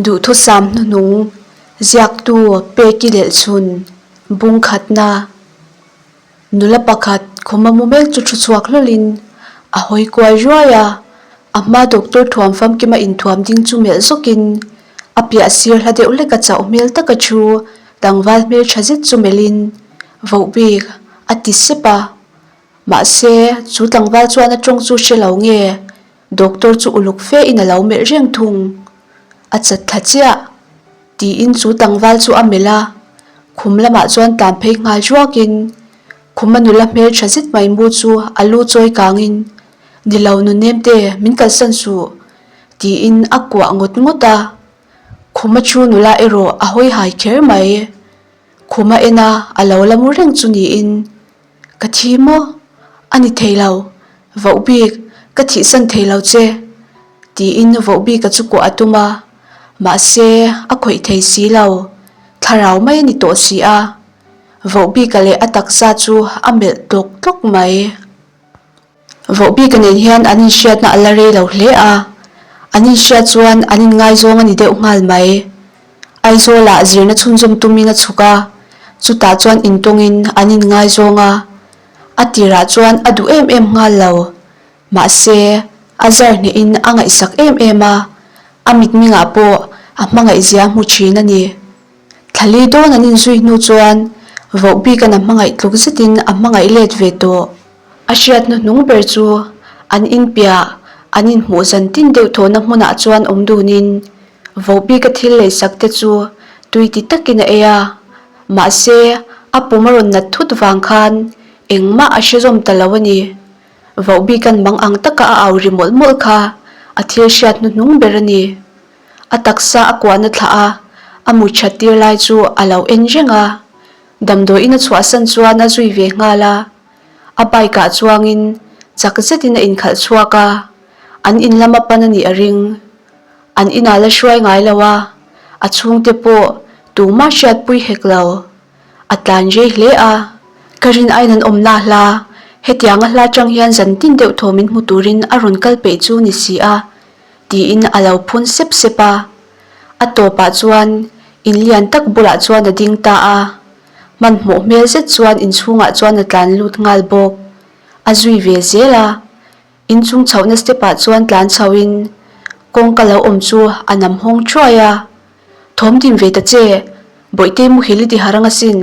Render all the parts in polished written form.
Duhthusam hnuhnung ziaktu Peki Lelhchhun bung khatna nula pakhat khuma mu mek chu thu chhuak hlawlhin a hawi kuai ruai a, a hma doctor thuam famkima inthuam ding chu melh zawkin a piah sir hla deuh hlek a chauh hmel taka thu tlangval hmel tha zet chu melhin voh bik a ti sep a. Mahse, chu tlangval chuan a tawng chu hre lo nge, doctor chu uluk fe in a lo melh reng thung. A chat thla chiah, tiin chu tlangval chu a melh a, khum lamah chuan tlan phei nghal ruakin khuma nula hmel tha zet mai mu chu a lu chawi kangin, Ni lo nunem te, min kalsan suh, tiin a kuah ngawt ngawt a. Khuma chu nula erawh a hawi hai kher mai. Khuma en a, a lo la mu reng chu niin. Ka thi maw? A ni thei lo. Voh bik, ka thihsan thei lo che. Tiin voh bika chu kuah a tum a, mahse a khawih thei si lo. Thlarau mai a ni tawh si a. Voh bika leh a taksa chu a melh tlawk tlawk mai. Vohbika nen hian an inhriatna a la rei lo hle a, an inhriat chuan an inngaizawng a ni deuh nghal mai. Aizawlah zirna chhunzawm tumin a chhuk a, chutah chuan intawngin an inngaizawng a, a tirah chuan a duh em em nghal lo. Mahse, a zar hnehin a ngaihsak em em a, a mitmingah pawh a hmangaihzia hmu thin a ni. Thlali dawn an inzui hnu chuan Vohbika'n a hmangaih tluk zetin a hmangaih let ve tawh. A hriat hnuhnung ber chu an inpiah an inhmuh zan tin deuh thawhna hmunah chuan awm dunin Vohbika thil leisak te chu tui ti takin a ei a, mahse a pum a rawn nat thut vang khan engmah a hre zawm ta lo a ni. Vohbika'n mang ang taka a au ri mawlh mawlh kha a thil hriat hnuhnung ber a ni. A taksa a kuahna thlah a, a mut that tir lai chu a lo en reng a. Damdawiin a chhuahsan chuan a zui ve nghal a. A bike ah chuangin chak zetin a inkhalh chhuak a, an in lama pan a nih a ring. An inah la hruai ngai lo a, a chhungte pawh tumah hriatpui hek lo. A tlan rei hle a, ka rin aiin an awmna hla, hetianga hla chang hian zan tin deuh thaw min hmu turin a rawn kal peih chu ni si a, tiin a lo phun sep sep a. A tawpah chuan in lian tak bulah chuan a ding ta a. Hmanhmawh hmel zet chuan inchhungah chuan a tlan lut nghal bawk. A zui ve zel a, inchung chhohna step ah chuan tlan chho in kawngka lo awm chu a nam hawng thuai a. Thawm dim ve ta che, Bawihte muhil i ti harang asin,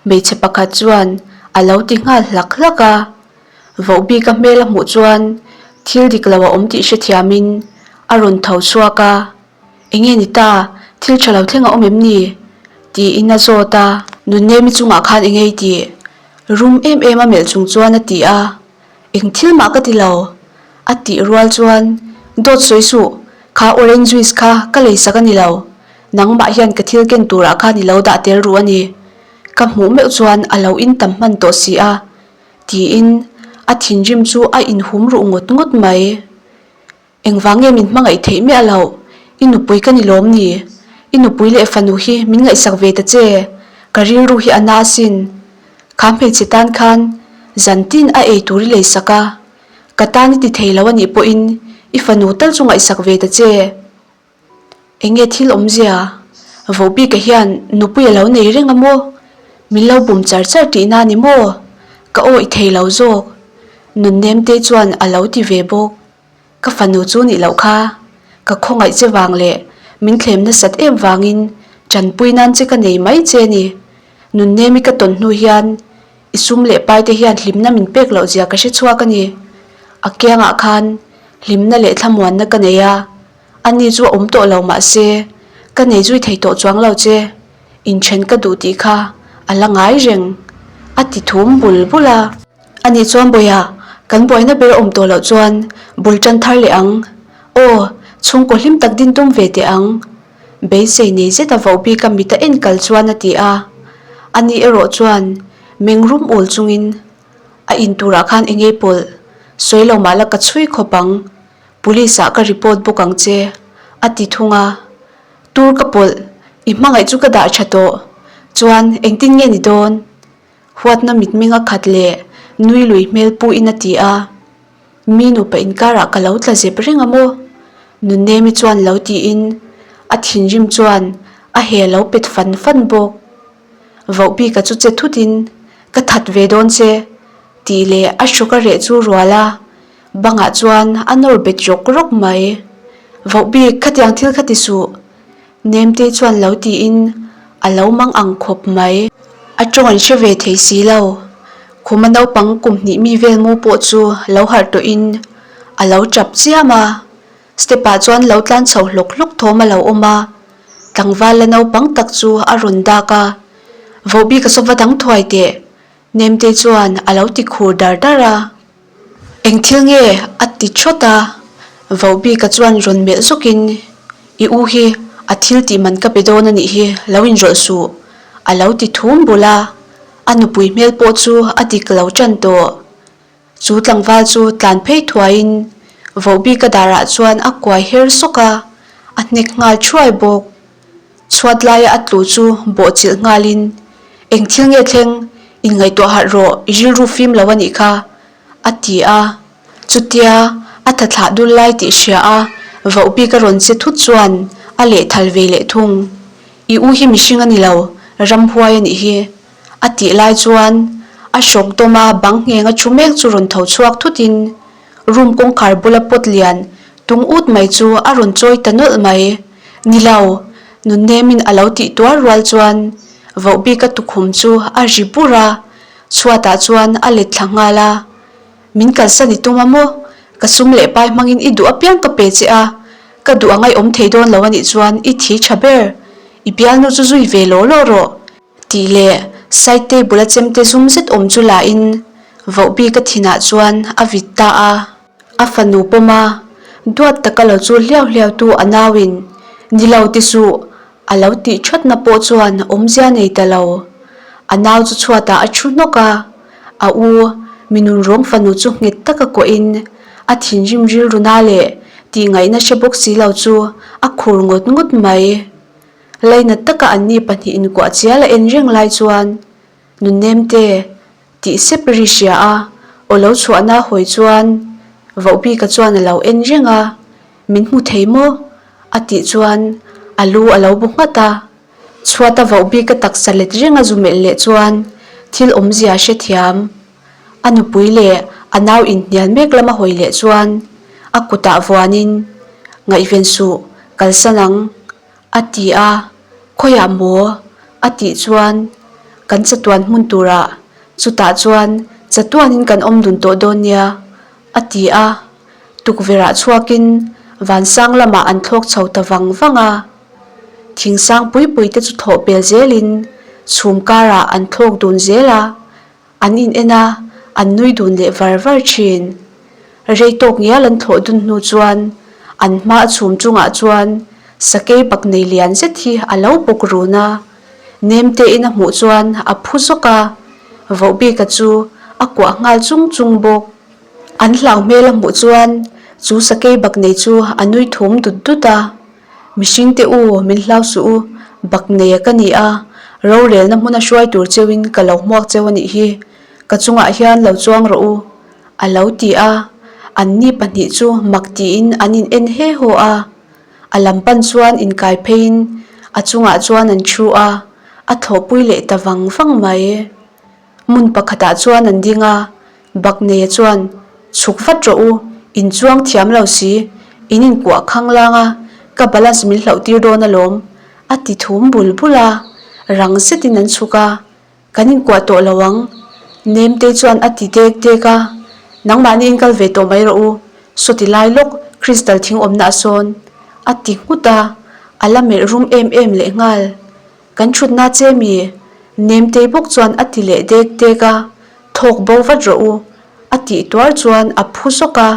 hmeichhe pakhat chuan a lo ti nghal hlak hlak a. Vohbika hmel a hmuh chuan thil dik lo a awm tih hrethiamin a rawn tho chhuak a. Enge ni ta, thil tha lo thleng a awm em ni? tiin a zawt a. Nunnemi chungah khan enge i tih? Rum em em a melh chung chuan a ti a. Eng thil mah ka ti lo. A tih rual chuan, Dawt sawi suh, kha orange juice kha ka lei sak a ni lo. Nangmah hian ka thil ken turah khan i lo dah tel ruh a ni. Ka hmuh meuh chuan a lo in tam hman tawh si a. Tiin a thinrim chu a inhum ruh ngawt ngawt mai. Engvang nge min hmangaih theih miah loh? I nupui ka ni lawm ni? I nupui leh fanu hi min ngaihsak ve ta che, ka rilru hi a na asin. Kha hmeichhe tan khan zan tin a ei tur i leisak a, ka tan i ti thei lo a nih pawhin i fanu tal chu ngaihsak ve ta che. Enge thil awmzia? Vohbika hian nupui a lo nei reng a maw? Min lo bum char char tihna a ni maw? Ka aw i thei lo zawk. Nunnemte chuan a lo ti ve bawk. Ka fanu chu nih loh kha, ka khawngaih che vang leh min thlem nasat em vangin tanpui nan che ka nei mai che ni. Nunnemi ka tawn hnu hian i sum leh pai te hian hlimna min pek loh zia ka hre chhuak a ni. A kiangah khan hlimna leh thlamuanna ka nei a, ani chu a awm tawh lo mahse ka nei zui thei tawh chuang lo che. Inthen ka duh tih kha a la ngai reng, a ti thum bul bul a. Ani chuan Bawiha, kan buaina ber awm tawh loh chuan bul tan thar leh ang. Aw, chhungkaw hlim tak din tum ve teh ang. Beisei nei zet a voh bik a mit a en kal chuan a ti a. Ani erawh chuan meng rum ul chungin a in turah khan eng ei pawlh sawi lo mah la ka chhui khawp ang. Police ah ka report bawk ang che, a ti thung a. Tur ka pawlh, i hmangaih chu ka dah tha tawh. Chuan engtin nge ni dawn? Huatna mitming a khat leh nui lui hmel puin a ti a. Mi nupa inkarah ka lo tla zep reng a maw? Nunnemi chuan lo tiin. A thinrim chuan a he lo pet fan fan bawk. Vohbika chu che thutin, Ka that ve dawn che, tih leh a hrawk a reh chu rual a, bangah chuan a nawr bet rawk rawk mai. Vohbik, khatiang thil kha ti suh, Nemte chuan lo tiin a lo mang ang khawp mai. A tawng an hre ve thei si lo. Khuma naupang kum hnih mi vel mu pawh chu lo harh tawhin a lo tap chiam a. Step ah chuan lo tlan chho hlawk hlawk thawm a lo awm a. Tlangval la naupang tak chu a rawn dak a. Vohbik a sawva dang thuai teh. Nemte chuan a lo ti khur dar dar a. Eng thil nge? a ti thawt a. Vohbika chuan rawn melh zawkin, I u hi a thil tih man ka pe dawn a nih hi, lo inrawlh suh, a lo ti thum bul a. A nupui hmel pawh chu a dik lo tan tawh. Chu tlangval chu tlan phei thuaiin Vohbika darah chuan a kuai her sawk a, a hnek nghal thuai bawk. Chhuat laia a tlu chu bawhchilh nghalin, Eng thil nge thleng? Inngaihtuah harh rawh, i rilru fim lo a nih kha, a ti a. Chutia a tha thlah dul lai tih hria a, vohbik a rawn che thut chuan a lehthal ve leh thung. I u hi mihring a ni lo, ramhuai a nih hi, a tih lai chuan a hrawk dawm a bang ngheng a thu mek chu rawn tho chhuak thutin room kawngkhar bula pot lian tung ut mai chu a rawn chawi ta nawlh mai. Ni lo, nunnemin a lo tih tuar rual chuan vohbika tukhum chu a ri bur a, chhuatah chuan a let thla nghal a. Min kalsan i tum a maw? Ka sum leh pai hmangin i duh apiang ka pe che a, ka duh a ngaihawm thei dawn lo a nih chuan i thi tha ber. I bialnu chu zui ve law law rawh. Tih leh side table a chemte zum zet awm chu la in vohbika thinah chuan a vit ta a. A fanu pawm a, duat taka lo chu hliau hliau tu a nauin, Ni lo ti suh, a lo tih thatna pawh chuan awmzia nei ta lo. A nau chu chhuatah a thu hnawk a, a u mi nunrawng fanu chu nghet taka kawhin a thinrim rilru na leh tihngaihna hre bawk si lo chu a khur ngawt ngawt mai. Lainat taka anni pahnihin inkuah chial a en reng lai chuan Nunnemte Tih sep ri hria a, aw lo chhuahna hawi chuan Vohbika chuan a lo en reng a, Min hmu thei maw? a tih chuan a lu a lo bu nghat a. Chhuata Vohbika taksa let reng a zu melh leh chuan thil awmzia a hrethiam. A nupui leh a nau inhnial mek lama hawi leh chuan a kutah vuanin, Ngaihven suh, kalsan ang. A ti a, Khawiah maw? a tih chuan kan chatuan hmun turah chutah chuan chatuanin kan awm dun tawh dawn nia, a ti a. Tukverhah chhuakin vansang lamah an thlawk chho ta vang vang a. Thingsang pui pui te chu thlawh pel zelin chhum karah an thlawk dun zel a. An in en a, an nui dun leh var var thin. Rei tawk ngial an thlawh dun hnu chuan an hma a chhum chungah chuan sakei bak nei lian zet hi a lo bawk run a. Nem tein a hmuh chuan a phu zawk a, Vohbika chu a kuah nghal chung chung bawk. An hlau hmel a hmuh chuan chu sakei bak nei chu a nui thum dut dut a. Mihring te u, min hlau suh u, bak neia ka ni a, rorelna hmuna hruai tur cheuin ka lo hmuak cheu a nih hi, ka chungah hian lo chuang rawh u, a lo ti a, anni pahnih chu mak tiin an in en he haw a, a lam pan chuan inkai pheiin a chungah chuan an thu a, a thlawhpui leh ta vang vang mai. Hmun pakhatah chuan an ding a, Bakneia chuan, Chhuk vat rawh u, in chuang thiam lo si, in inkuah khang lang a, ka balance min hlauh tir dawn alawm, a ti thum bul bul a, rang zetin an chhuk a, Kan inkuah tawh lo ang, Nemtei chuan a ti dek dek a, Nangmahni in kal ve tawh mai rawh u, sawti lai lawk Crystal thing awmna a sawn, a ti nghut a, a la melh rum em em lehnghal. Kan thutna che mi? Nemtei bawk chuan a ti leh dek dek a, Thawk bo vat rawh u, a tih tuar chuan a phu zawk a,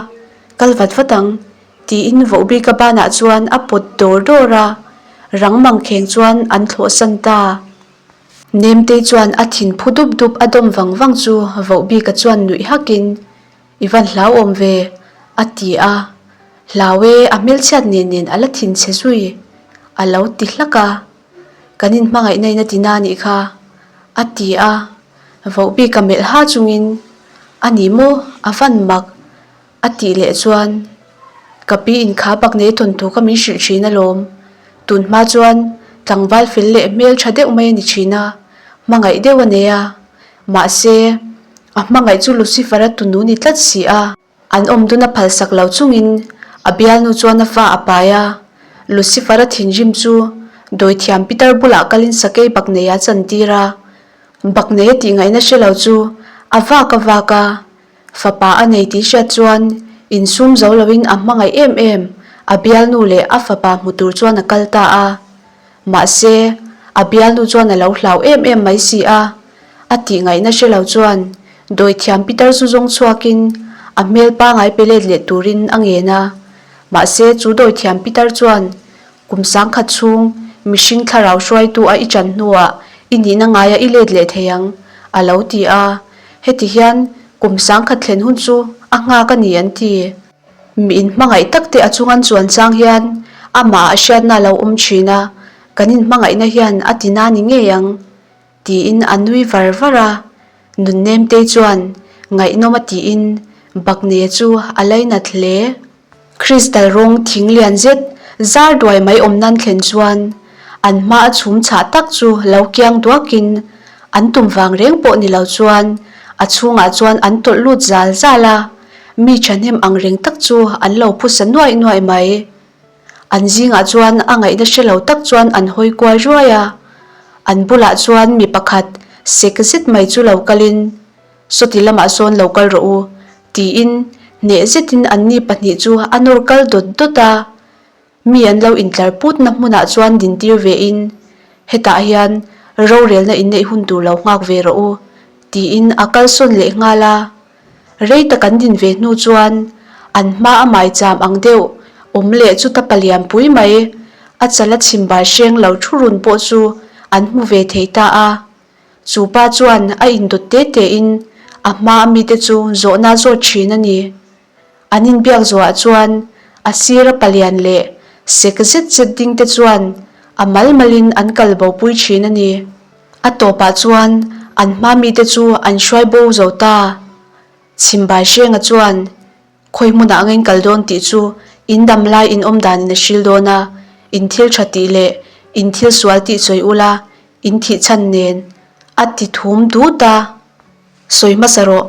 Kal vat vat ang, tiin Vohbika banah chuan a pawt dawr dawr a, rang mangkheng chuan an thlawhsan ta. Nemtei chuan a thin phu dup dup a dawm vang vang chu Vohbika chuan nuih hakin, I van hlauhawm ve, a ti a. Hlau e, a hmelchhiat nen nen a la thin chhe zui, a lo ti hlak a. Kan inhmangaihna in a ti na nih kha, a ti a. Vohbik a melh ha chungin, A ni maw, a van mak, a tih leh chuan, Ka pi in kha bak nei thawnthu kha min hrilh thin alawm. Tun hma chuan tlangval fel leh hmel tha deuh mai a ni thin a, hmangaih deuh a nei a. Mahse, a hmangaih chu Lucifer-a tunu ni tlat si a. An awm dun a phalsak lo chungin a bialnu chuan a fa a pai a. Lucifer-a thinrim chu dawithiam Peter bulah kalin sakei baknei a chantir a. Baknei a tih ngaihna hre lo chu a vak a vak a. Fapa a nei tih hriat chuan insum zo loin a hmangaih em em a bialnu leh a fapa hmu tur chuan a kal ta a. Mahse, a bialnu chuan a lo hlau em em mai si a. A tih ngaihna hre lo chuan dawithiam pitar chu zawng chhuakin a hmel pangai pe let leh turin a ngen a. Mahse, chu dawithiam pitar chuan kum sangkhat chhung mihring thlarau hruaitu a i chan hnuah i nihna ngaia i let leh thei ang, a lo ti a. Heti hian kum sangkhat thlen hun chu a nghak a ni an ti. Mi inhmangaih tak te a chung an chuan chang hian amah ah hriatna a lo awm thin a, kan inhmangaihna hian a ti na ni ngei ang tiin a nui var var a. Nunnemtei chuan ngaihnawm a tiin Bakne chu a lainat hle. Crystal rawng thing lian zet zar duai mai awm nan thlen chuan an hma a chhum chhah tak chu lo kiang duakin an tum vang reng pawh ni lo chuan a chhungah chuan an tawlh lut zal zal a, mi thahnem ang reng tak chu an lo phusa nuaih nuaih mai. An zingah chuan a ngaihna hre lo tak chuan an hawi kual ruai a, an bulah chuan mi pakhat sek zet mai chu lo kalin, Sawti lamah sawn lo kal rawh u, tiin hneh zetin anni pahnih chu a nawr kal dawt dawt a. Mi an lo intlar putna hmunah chuan dintir vein, Hetah hian rorelna inneih hun tur lo nghak ve rawh u, tiin a kalsawn leh nghal a. Rei tak an din ve hnu chuan an hma a maicham ang deuh awm leh chuta palian pui mai, a chala chhimbai hreng lo thu run pawh chu an hmu ve thei ta a. Chu pa chuan a indawt te tein a hma a mite chu zawhna zawt thin a ni. An inbiak zawhah chuan a sira palian leh sek zet zet ding te chuan a mal malin an kal bopui thin a ni. A tawpah chuan an hma mite chu an hruai bo zo ta. Chhimbai Hrenga chuan Khawi hmunah ang in kal dawn tih chu in dam lai in awm danin a hril dawn a, in thil tha tih leh in thil sual tih sawi ula in thih chhan nen a ti thum dut a. Sawi hmasa rawh,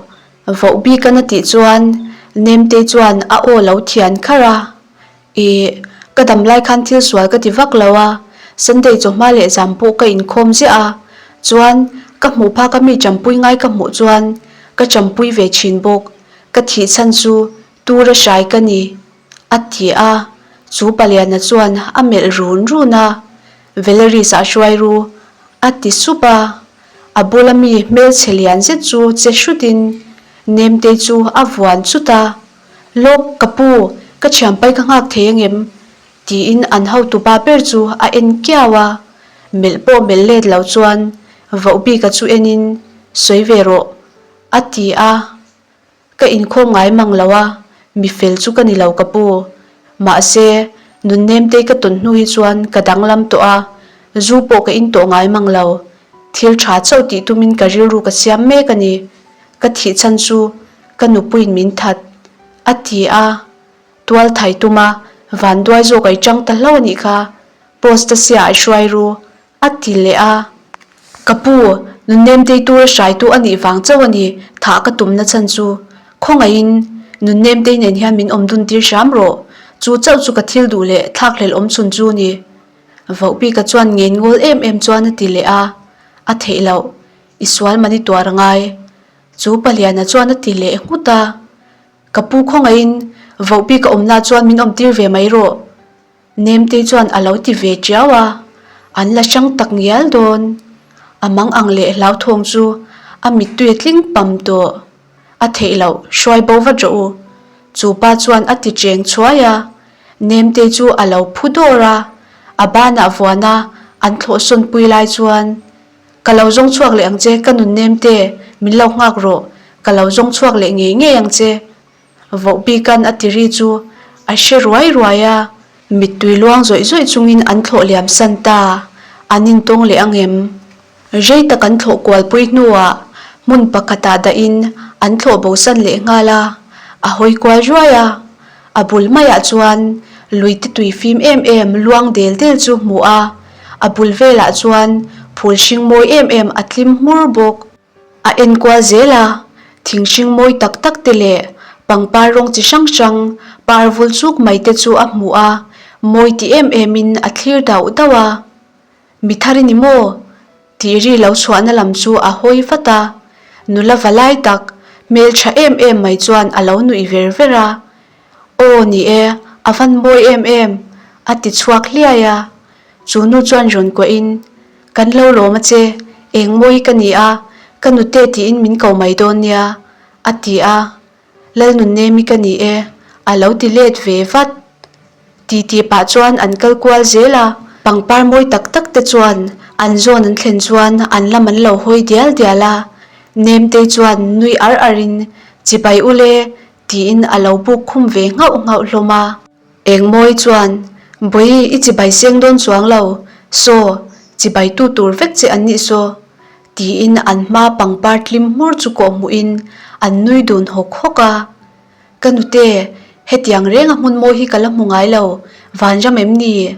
voh bik a na tih chuan Nemtei chuan a aw lo thian kharh a. Ih, ka dam lai khan thil sual ka ti vak lo a, Sunday chawhma leh zam pawh ka inkhawm ziah a, chuan ka hmuh phak a mi champui ngai ka hmuh chuan ka champui ve thin bawk, ka thih chhan chu tura hrai ka ni, a ti a, chu paliana chuan a melh run run a, Valeris ah hruai ru, a ti sup a, a bula mi hmelchhe lian zet chu che hrutin Nemtei chu a vuan chut a. Lawk, ka pu, ka thianpai ka nghak thei angem? tiin an hotupa ber chu a en kiau a, melh pawh melh let lo chuan Vohbika chu enin, Sawi ve rawh, a ti a. Ka inkhawm ngai mang lo a, mi fel chu ka ni lo ka pu. Mahse, nunnemtei ka tawn hnu hi chuan ka danglam tawh a, zu pawh ka in tawh ngai mang lo. Thil tha chauh tih tumin ka rilru ka siam mek a ni. Ka thih chhan chu Ka nupuiin min that, a ti a. Tual thai tuma vanduai zawk ai chang ta hlauh a nih kha, post a sia ai hruai ru, a ti leh a. Ka pu, nunnemtei tura hraitu a nih vang chauh a ni, thah ka tumna chhan chu. Khawngaihin, nunnemtei nen hian min awm dun tir hram rawh, chu chauh chu ka thil duh leh thlakhlelh awm chhun chu ni. Vohbika chuan ngen ngawl em em chuan a ti leh a, a theih loh, i sual mani tuar a ngai. Chu Paliana chuan a ti leh nghut a, Ka pu khawngaihin vohbik a awmna chuan min awmtir ve mai rawh. Nemtei chuan a lo ti ve tiau a, an la hrang tak ngial dawn. A mang ang leh hlauthawng chu a mittui a tling pam tawh. A theih loh, hruai bo vat rawh u. Chu pa chuan a ti cheng chhuai a, Nemtei chu a lo phu dawr a, a banah vuana an thlawhsawn pui lai chuan Ka lo zawng chhuak leh ang che, ka nun nem te, min lo nghak rawh, ka lo zawng chhuak leh ngei ngei ang che. Vohbikan a ti ri chu a hre ruai ruai a. Mittui luang zawih zawih chungin an thlawh liam san ta, an intawng leh ang em? Rei tak an thlawh kualpui hnuah hmun pakhatah dahin an thlawh bosan leh nghal a, a hawi kual ruai a. A bul maiah chuan. Luite tui fim em em luang del del chu hmu a, a bul velah chuan phul hring mawi em em a tlim hmur bawk. A enkual zel a, thing hring mawi tak tak te leh pangpar rawng chi hrang hrang par vul chuk mai te chu a hmu a, mawi ti em em in a thlir dauh dauh a. Mi thar i ni maw? Tih ri lo chhuahna lam chu a hawi vat a, nula va lai tak, hmeltha em em mai chuan a lo nuih ver ver a. Aw ni e, a van mawi em em, a ti chhuak hliai a. Chu nu chuan rawn kuahin, Kan lo lawm a che, eng mawi ka ni a, ka nute tiin min ko mai dawn nia, a ti a. Lalnunnemi ka ni e, a lo ti let ve vat. Ti tih pah chuan an kal kual zel a, pangpar mawi tak tak te chuan an zawn an thlen chuan an lam an lo hawi dial dial a, Nemtei chuan nui ar ar in chibai ule tiin a lo buk khum ve nghauh nghauh hlawm a. Engmawi chuan, Bawi i chibai seng dawn chuang lo, saw, chibai tu tur vek che an nih saw, tiin an hma pangpar tlim hmur chu kawh hmuhin an nui dun hawk hawk a. Ka nute, hetiang renga hmun mawi hi ka la hmu ngai lo, vanram em ni?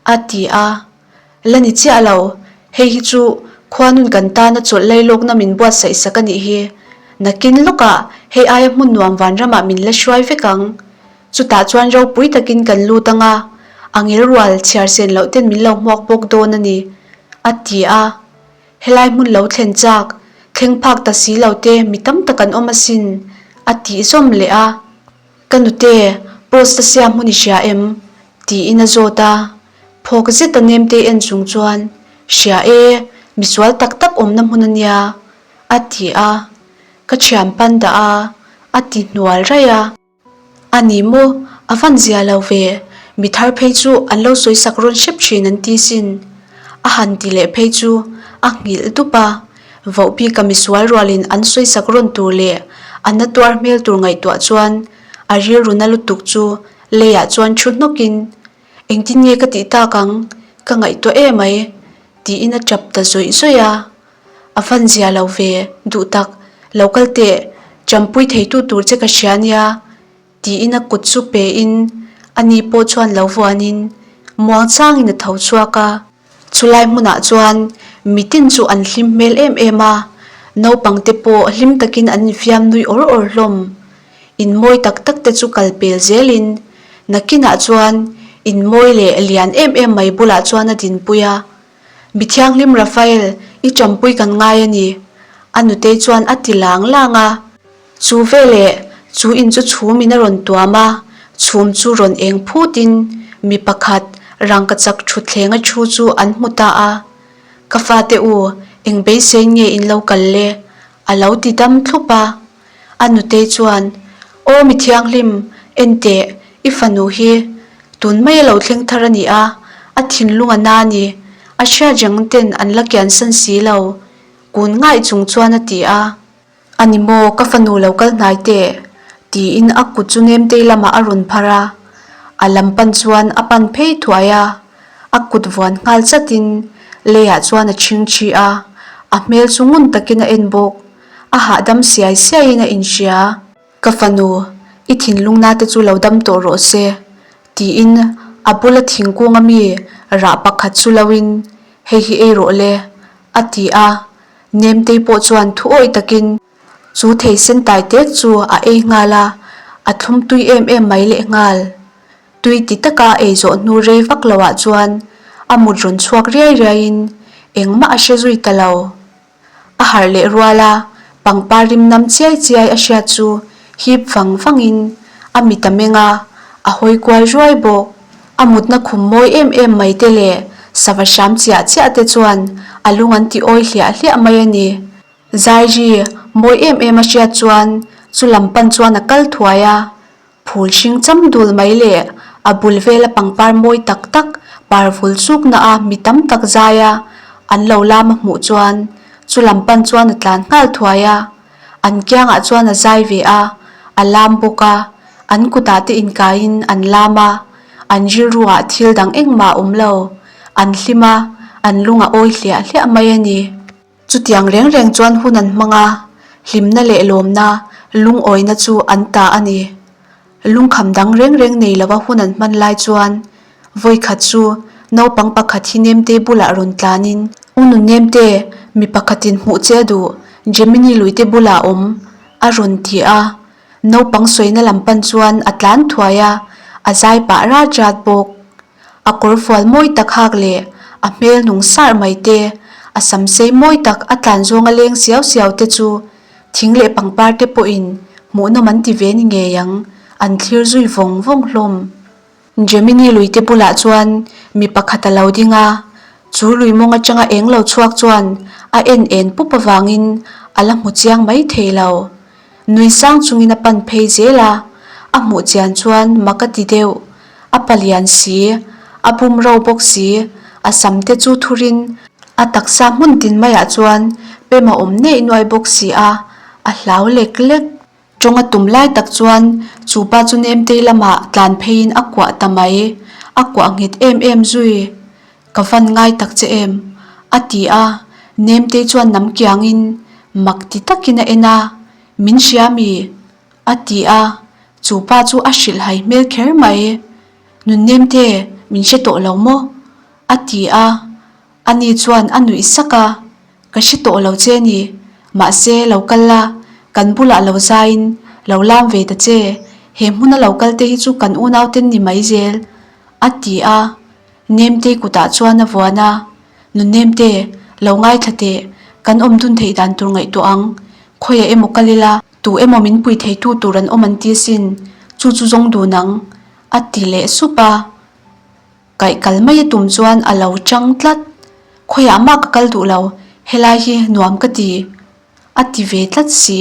a ti a. La ni chiah lo, hei hi chu khuanun kan tana chawlh lailawkna min buatsaih sak a nih hi. Nakin lawkah hei aia hmun nuam vanramah min la hruai vek ang. Chutah chuan ropui takin kan lut ang a, a ngil rual chhiar sen loh ten min lo hmuak bawk dawn a ni, a ti a. Helai hmun lo thlen chak, thleng phak ta si lo te mi tam tak an awm asin, a tih zawm leh a. Ka nute, post a siam hmun i hria em? tiin a zawt a. Phawk zet a nemte en chung chuan, Hria e, misual tak tak awmna hmun a nia, a ti a. Ka thian pan dah a, a ti hnual raih a. A ni maw? A van zia lo ve. Mi thar phei chu an lo sawi sak rawn hrep thin an ti sin. A han ti leh phei chu a nghilh dup a. Voh bika misual rualin an sawi sak rawn tur leh a na tuar hmel tur ngaihtuah chuan a rilru na lutuk chu leiah chuan thu hnawkin, Engtin nge ka tih tak ang? Ka ngaihtuah emai tiin a tap ta zawih zawih a. A van zia lo ve, duh tak, lo kal teh, champui theitu tur che ka hria nia, tiin a kut chu pe in ani pawh chuan lo vuanin muang changin a tho chhuak a. Chulai hmunah chuan mitin chu an hlim hmel em em a, naupang te pawh hlim takin an infiam nui awr awr hlawm. In mawi tak tak te chu kal pel zelin nakinah chuan in mawi leh lian em em mai bulah chuan a dinpui a. Mi thianghlim Rafael, i ṭampui kan ngai a ni, a nutei chuan a ti lang lang a. Chu veleh, chu in chu chhum in a rawn tuam a, chhum chu rawn eng phut in mi pakhat rangkachak thutthleng a thu chu an hmu ta a. Ka fate u, eng beisei nge in lo kal le? A lo ti dam thlup a. A nutei chuan, Aw mi thianghlim, en teh, i fanu hi tun mai a lo thleng thar a ni a, a thinlung a na a ni, a hriat reng ten an la kiansan si lo, kun ngaih chung chuan a ti a. A ni maw, ka fanu lo kal hnai teh, tiin a kut chu Nemtei lamah a rawn phar a, a lam pan chuan a pan phei thuai a, a kut vuan nghal chatin leiah chuan a chhingchhi a, a hmel chu ngun takin a en bawk. A hahdam siai siaiin a inhria. Ka fanu, i thinlung nate chu lo dam tawh rawh se, tiin a bula thingkung ami rah pakhat chu loin, Hei hi ei rawh le, a ti a. Nemtei pawh chuan thu awih takin chu thei sen tai tek chu a ei nghal a, a thlum tui em em mai lehnghal. Tui ti taka ei zawh hnu rei vak loah chuan a mut rawn chhuak riai riaiin engmah a hre zui ta lo. A harh leh rual a, pangpar rim nam chiai chiai a hriat chu hip vang vangin a mit a meng a, a hawi kual ruai bawk. A mutna khum mawi em em mai te leh sava hram chiah chiah te chuan a lung an ti awi hliah hliah mai a ni. Zairi mawi em em a hriat chuan chu lam pan chuan a kal thuai a, Phul hring cham dul mai leh a bul vela pangpar mawi tak tak par vul chukna a mi tam tak zai a, an lo lam a hmuh chuan chu lam pan chuan a tlan nghal thuai a, an kiangah chuan a zai ve a, a lam bawk a, an kutah te inkaiin an lam a, an rilruah thil dang engmah a awm lo, an hlim a, an lung a awi hliah hliah mai a ni. Chutiang reng reng chuan hun an hmang a, hlimna leh lawmna, lungawina chu an ta a ni. Lungkham dang reng reng nei lova hun an hman lai chuan vawi khat chu naupang pakhat hi Nemtei bulah rawn tlanin, U Nunnemte, mi pakhatin hmuh che a duh, Gemini luite bulah a awm, a rawn ti a. Naupang sawina lam pan chuan a tlan thuai a, a zai pah rat rat bawk. A kawr fual mawi tak hak leh a hmel nung sarh mai te, a sam sei mawi tak a tlan zawnga leng siau siau te chu thing leh pangpar te pawhin hmuhnawm an ti ve ni ngei ang, an thlir zui vawng vawng hlawm. Gemini lui te bulah chuan mi pakhat a lo ding a, chu lui mawng atanga eng lo chhuak chuan a en en pup avangin a la hmu chiang mai thei lo. Nui sang chungin a pan phei zel a, a hmuh chian chuan mak a ti deuh. A palian si, a bum ro bawk si, a sam te chu thurin a taksa hmun tin maiah chuan pem a awm neih nuai bawk si a, a hlau lek lek. Tawng a tum lai tak chuan chu pa chu Nemtei lamah tlan pheiin a kuah ta mai, a kuah nghet em em zui. Ka van ngai tak che em? a ti a, Nemtei chuan nam kiangin mak ti takin a en a, Min hria mi? a ti a, chu pa chu a hrilhhai hmel kher mai. Nun Nemte, min hre tawh lo maw? a ti a, ani chuan a nuih sak a, Ka hre tawh lo che ni, mahse lo kal la, kan bulah lo zaiin lo lam ve ta che, he hmuna lo kal te hi chu kan unauten ni mai zel, a ti a. Nemtei kutah chuan a vuan a, Nu Nemte, lo ngaithla teh, kan awm dun theih dan tur ngaihtuah ang. Khawiah emaw kal ila, tu emaw min pui theitu tur an awm an ti asin, chu chu zawng dun ang, a ti leh sup a. Kaih kal mai a tum chuan a lo chang tlat. Khawiah mah ka kal duh lo, helai hi nuam ka ti. A ti ve tlat si.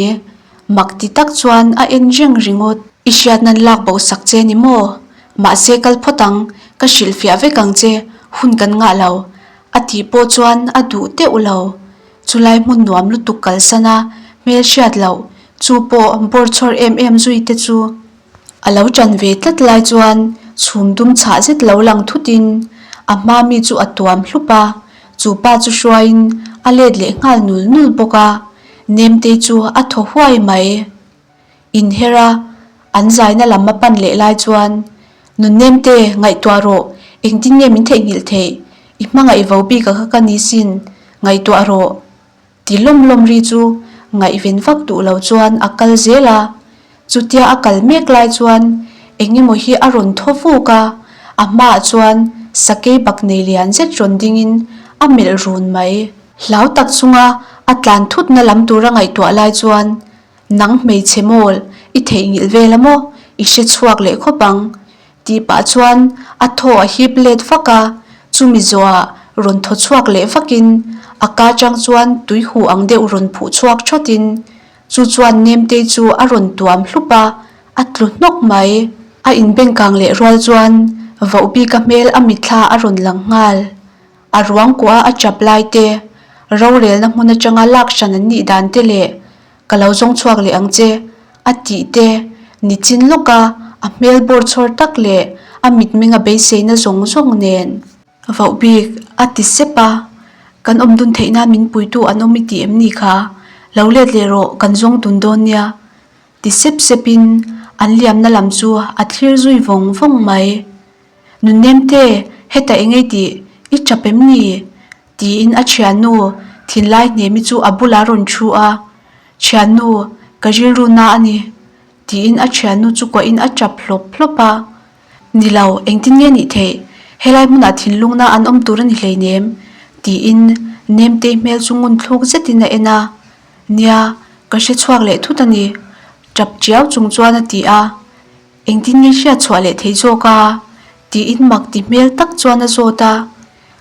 Mak ti tak chuan a en reng ringawt. I hriat nan lak boh sak che ni maw? Mahse kal phawt ang, ka hrilhfiah vek ang che, hun kan ngah lo. A tih pawh chuan a duh teuh lo. Chulai hmun nuam lutuk kalsan a, hmel hriat loh, chu pawh bawr chhawr em em zui te chu. A lo ṭan ve tlat lai chuan chhum dum chhah zet lo lang thutin a hma mi chu a tuam hlup a, chu pa chu hruaiin a let leh nghal nul nul bawk a, Nemtei chu a thaw huai mai. Inher a, an zaina lam a pan leh lai chuan, Nun Nemte, ngaihtuah rawh, engtin nge min theihnghilh theih? I hmangaih vo bik a kha ka ni sin, ngaihtuah rawh. Ti lawm lawm ri chu ngaihven vak duh lo chuan a kal zel a, chutia a kal mek lai chuan eng emaw hi a rawn thaw vuk a, a hmaah chuan sakei bak nei lian zet rawn dingin a melh run mai. Hlau tak chunga a tlan thutna lam tura ngaihtuah lai chuan, Nang hmeichhe mawl, i theihnghilh vel a maw? I hre chhuak leh khawp ang. Tih pah chuan a thaw a hip let vak a, chumi zawhah rawn thaw chhuak leh vakin a ka chang chuan tui huh ang deuh rawn phuh chhuak thawtin chu chuan Nemtei chu a rawn tuam hlup a, a tlu hnawk mai. A inbengkang leh rual chuan Vohbika hmel a mitthla a rawn lang nghal. A ruang kuah a chap lai te, rorelna hmun atanga lak hran an nih dan te leh Ka lo zawng chhuak leh ang che, a tih te, nichin lawka a hmel bawr chhawr tak leh a mitmenga beiseina zawng zawng nen. Voh bik, a ti sep a, kan awm dun theih nan min puitu an awm i ti em ni kha? Lo let leh rawh, kan zawng dun dawn nia, ti sep sepin an liamna lam chu a thlir zui vawng vawng mai. Nunnemte, heta eng ei tih i chap em ni? Tiin a thiannu thinlai hnemi chu a bulah rawn thu a, Thiannu, ka rilru na a ni, tiin a thiannu chu kuahin a tap hlawp hlawp a. Ni lo, engtin nge nih theih? Helai hmunah thinlungna an awm tur a ni hleinem, tiin Nemtei hmel chu ngun thluk zetin a en a. Nia, ka hre chhuak leh thut a ni, tap tiau chung chuan a ti a. Engtin nge hriat chhuah leh thei zawk a? tiin mak ti hmel tak chuan a zawt a.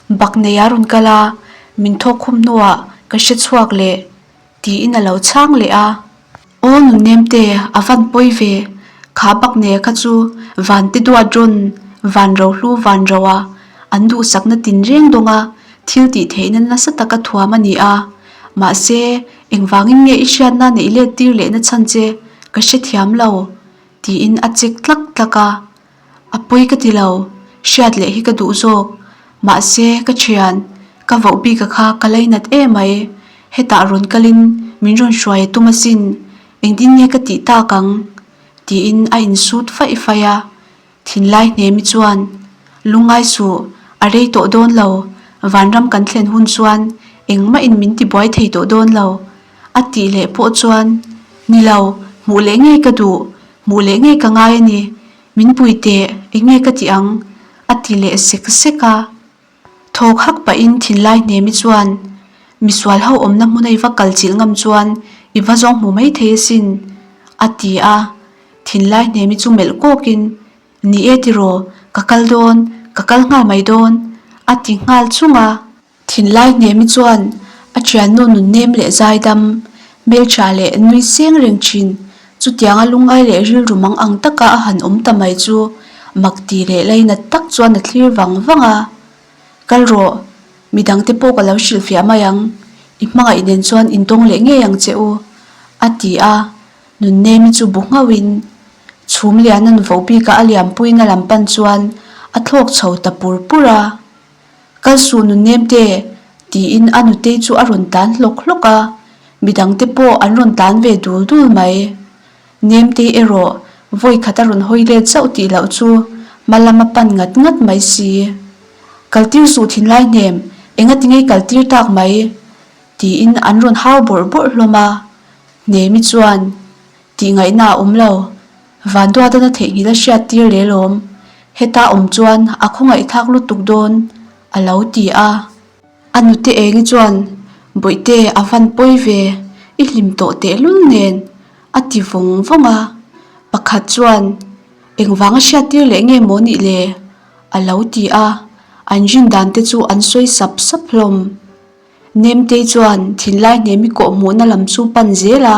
Bak nei a rawn kal a, min thawk khum hnuah ka hre chhuak leh tiin a lo chhang leh a. Aw Nunnemte, a van pawi ve, kha bak nei kha chu van te duat rawn, van rohlu van ro a, an duhsakna tinreng dawng a, thil tih theihna nasa taka thuam a ni a. Mahse, engvangin nge i hriatna neih let tir lehna chhan che ka hrethiam lo, tiin a chek tlak tlak a. A pawi ka ti lo, hriat leh hi ka duh zawk. Mahse, ka thian, ka voh bik a kha ka lainat emai. Hetah rawn kalin min rawn hruai a tum asin, engtin nge ka tih tak ang? Tiin a insut faih faih a. Thinlai hnemi chuan, Lungngai suh, a rei tawh dawn lo, vanram kan thlen hun chuan engmah in min tibuai thei tawh dawn lo, a tih leh pawh chuan, Ni lo, hmuh leh ngei ka duh, hmuh leh ngei ka ngai a ni, min pui teh, eng nge ka tih ang? a ti leh sek sek a. Thawk hak pahin thinlai hnemi chuan, Misual ho awmna hmuna i va kal chilh ngam chuan i va zawng hmu mai thei asin, a ti a. Thinlai hnemi chu melh kawkin, Ni e tiraw, ka kal dawn, ka kal nghal mai dawn, a ti nghal chung a. Thinlai hnemi chuan a thiannu nunnem leh zaidam, hmeltha leh nui seng reng thin, chutianga lungngai leh rilru mang ang taka a han awm ta mai chu mak ti leh lainat tak chuan a thlir vang vang a. Kal rawh, midangte pawh ka lo hrilhfiah mai ang, i hmangaih nen chuan intawng leh ngei ang che u, a ti a. Nunnemi chu bu nghauhin chhum lian an voh bikah a liampuina lam pan chuan a thlawk chho ta pur pur a. Kal suh Nunnemte! tiin a nutei chu a rawn tlan hlawk hlawk a, midangte pawh an rawn tlan ve dul dul mai. Nemtei erawh vawi khat a rawn hawi let zauh tih loh chu hma lam a pan ngat ngat mai si. Kaltir suh thinlai hnem, engati ngei kaltir tak mai? tiin an rawn hau bawrh bawrh hlawm a. Hnemi chuan tih ngaihna a awm lo, Vanduatana theihnghilh a hriat tir lel awm, heta awm chuan a khawngaihthlak lutuk dawn, a lo ti a. A nute Engi chuan, Bawihte a van pawi ve, i hlim tawh tehlul nen, a ti vawng vawng a. Pakhat chuan, Engvanga hriat tir leh nge maw nih le? a lo ti a, an rin dan te chu an sawi sap sap hlawm. Nemtei chuan thinlai hnemi kawh hmuhna lam chu pan zel a,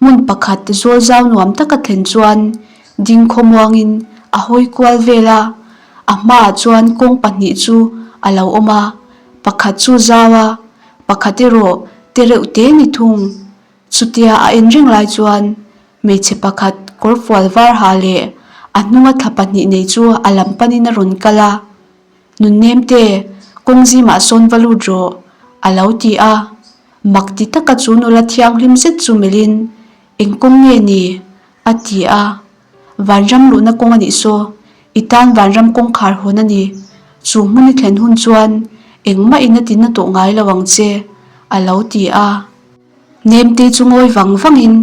hmun pakhat zawl zau nuam taka thlen chuan ding khawmuangin a hawi kual vel a, a hmaah chuan kawng pahnih chu a lo awm a, pakhat chu zau a, pakhat erawh te reuh te ni thung. Chutia a en reng lai chuan hmeichhe pakhat kawr fual var ha leh a hnunga thla pahnih nei chu a lam panin a rawn kal a. Nunnemte, kawng zimah sawn va lut rawh, a lo ti a. Mak ti taka chu nula thianghlim zet chu melhin, Eng kawng nge ni? a ti a. Vanram luhna kawng a nih saw, i tan vanram kawngkhar hawn a ni. Chu hmun i thlen hun chuan engmah in a tina tawh ngai lo ang che, a lo ti a. Nemte chu ngawi vang vangin,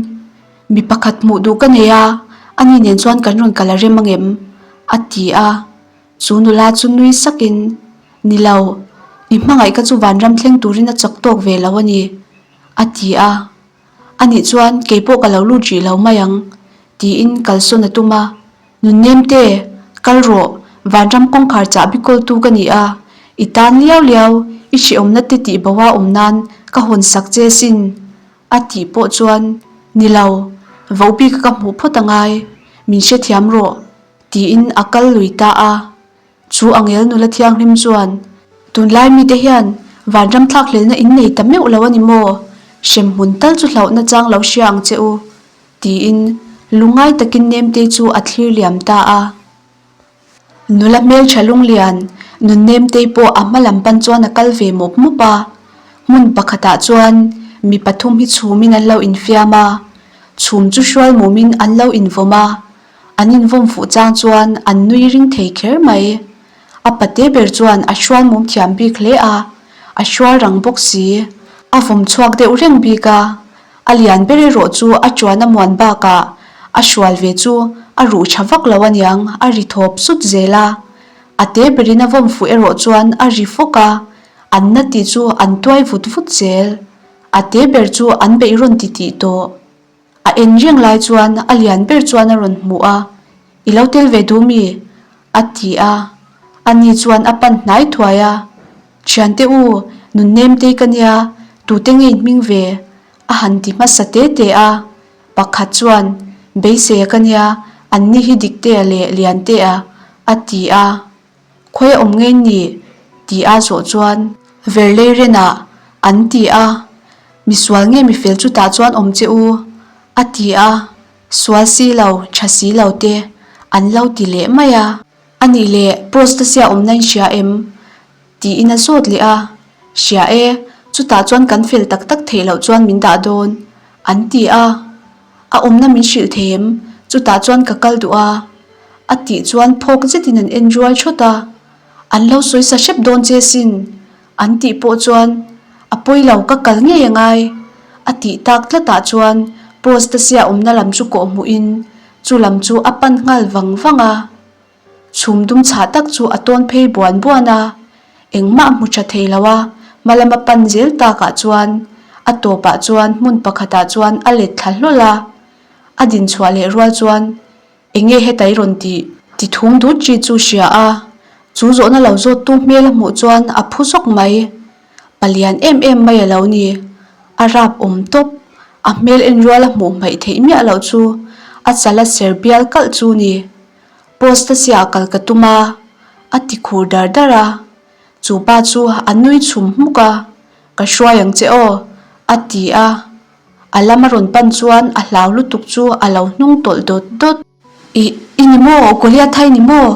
Mi pakhat hmuh duh ka nei a, ani nen chuan kan rawn kal a rem angem? a ti a. Chu nula chu nui sakin, Ni lo, i hmangaih kha chu vanram thleng turin a chak tawk ve lo a ni, a ti a. Anih chuan kei pawh ka lo lut rih lo mai ang, tiin kalsawn a tum a. Nunnemte, kal rawh, vanram kawngkhar chahbi kawltu ka ni a, i tan liau liau, i hrehawmna te tih bo a awm nan ka hawn sak che sin, a tih pawh chuan, Ni lo, vohbik ka hmuh phawt a ngai, min hrethiam rawh, Tiin a kal lui ta a. Chu angel nula thianghlim chuan, Tunlai mite hian vanram thlakhlelna in nei ta meuh lo a ni maw? Hremhmun tal chu hlauhna chang lo hria ang che u, tiin lungngai takin Nemtei chu a thlir liam ta a. Nula hmeltha lunglian nun Nemtei pawh a hma lam pan chuan a kal ve mawp mawp a. Hmun pakhatah chuan mi pathum hi chhumin an lo infiam a, chhum chu hrual mumin an lo invawm a. An invawm fuh chang chuan an nui ring thei kher mai. A pate ber chuan a hrual mum thiam bik hle a, a hrual rang bawk si. A vawm chhuak deuh reng bik a, a lian ber erawh chu a chuan a muan bakah a hrual ve chu a ruh tha vak lo aniang a ri thawp sut zel a. A te berin a vawm fuh erawh chuan a ri fawk a, an na tih chu an tuai vut vut zel. A te ber chu an beih rawn ti tih tawh. A en reng lai chuan a lian ber chuan a rawn hmu a, I lo tel ve duh mi? a ti a. Ani chuan a pan hnai thuai a, Thiante u, nunnemtei ka nia, tute nge in hming ve? a han ti hmasa te te a. Pakhat chuan, Beiseia ka nia, anni hi Diktea leh Liantea, a ti a. Khawi a awm ngei ni? tih a zawh chuan Verlei Renah an ti a, Misual nge mifel chutah chuan awm che u? a ti a, Sual si lo, tha si lo te an lo ti leh mai a. A nih leh Prostasia awmna in hria em? tiin a zawt leh a, Hria e, chutah chuan kan fel tak tak theih loh chuan min dah dawn, an ti a. A awmna min hrilh thei em? Chutah chuan ka kal duh a, a tih chuan phawk zetin an en rual thawt a, An lo sawi sa hrep dawn che sin, an tih pawh chuan a pawi lo ka kal ngei a ngai, a tih tak tlatah chuan post a sia awmna lam chu kawh hmuhin chu lam chu a pan nghal vang vang a. Chhum dum chhah tak chu a tawn phei buan buan a, engmah hmu tha thei lo a, hma lama pan zel takah chuan a tawpah chuan hmun pakhatah chuan a let thla hlawl a, a din chhuah leh rual chuan eng nge heta i rawn tih? Ti thum dut chi chu hria a, chu zawhna lo zawttu hmel a hmuh chuan a phu zawk mai. Palian em em mai a lo ni. A rap awm tawp. A hmel en rual a hmuh hmaih theih miah loh chu a chal a ser bial kalh chu ni. Post a siah kal ka tum a, a ti khur dar dar a. Chu pa chu a nui chhum hmuk a, Ka hruai ang che aw, a ti a. A lam a rawn pan chuan a hlau lutuk chu a lo hnung tawlh dawt dawt. Ih, i ni maw, Goliath i ni maw?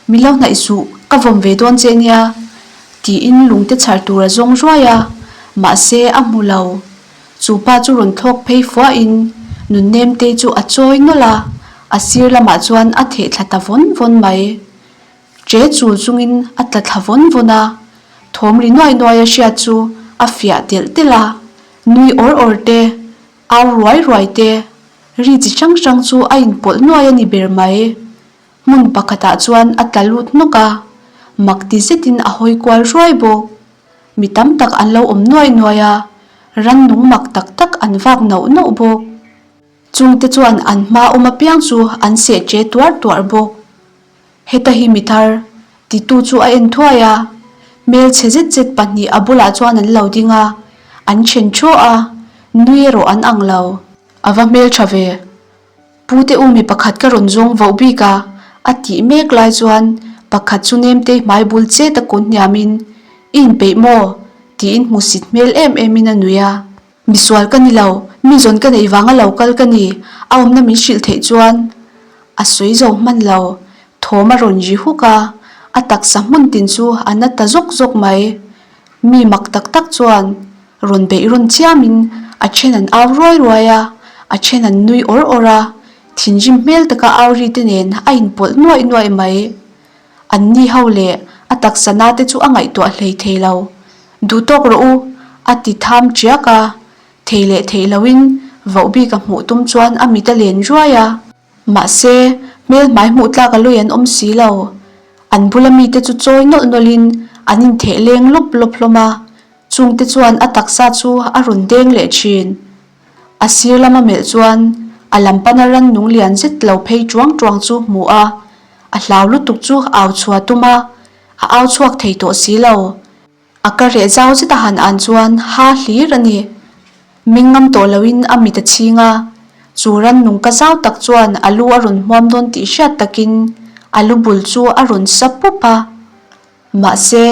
Min lo hnaih suh, ka vawm ve dawn che nia, tiin lungte chhar tur a zawng ruai a, mahse a hmu lo. Chu pa chu rawn thlawk phei fuahin Nunnemtei chu a chawi nawlh a, a sir lamah chuan a theh thla ta vawn vawn mai. Che chul chungin a tla thla vawn vawn a, thawm ri nuai nuai a hriat chu a fiah telh telh a, nui awr awr te, au ruai ruai te, ri chi hrang hrang chu a inpawlh nuai a ni ber mai. Hmun pakhatah chuan a tla lut hnawk a, mak ti zetin a hawi kual ruai bawk. Mi tam tak an lo awm nuai nuai a, rannung mak tak tak an vak nauh nauh bawk. Chungte chuan an hma awm apiang chu an seh che tuar tuar bawk. Heta hi mi thar, titu chu a en thuai a, hmel chhe zet zet pahnih a bulah chuan an lo ding a, an then thuah a, nui erawh an ang lo. A va hmel tha ve. Pute u mi pakhat ka rawn zawng voh bik a, a tih mek lai chuan pakhat chu Nemtei hmai bul chet a kun hniamin, I inpeih maw? tiin hmusit hmel em emin a nui a. Misual ka ni lo, mi zawn ka neih vanga lo kal ka ni, a awmna min hrilh theih chuan a sawi zo hman lo, thawm a rawn ri huk a, a taksa hmun tin chu a na ta zawk zawk mai. Mi mak tak tak chuan rawn beih rawn chiamin a then an au ruai ruai a, a then an nui awr awr a, thinrim hmel taka au ri te nen a inpawlh nuaih nuaih mai. An ni ho leh a taksa na te chu a ngaihtuah hlei thei lo. Duh tawk rawh u, a ti tham tiak a, thei leh theih loin voh bik a hmuh tum chuan a mit a len ruai a. Mahse, hmel hmai hmuh tlak a lui an awm si lo. An bula mite chu chawi nawlh nawlhin an intheh leng lawp lawp hlawm a, chungte chuan a taksa chu a rawn deng leh thin. A sir lama melh chuan a lam pana rannung lian zet lo phei tuang tuang chu hmu a, a hlau lutuk chu au chhuah tum a, a au chhuak thei tawh si lo. A ka reh zau zet a han an chuan ha hlir a ni. Ming ngam tawh loin a mit a chhing a, chu rannung ka zau tak chuan a lu a rawn hmuam dawn tih hriat takin a lu bul chu a rawn sa pup a. Mahse,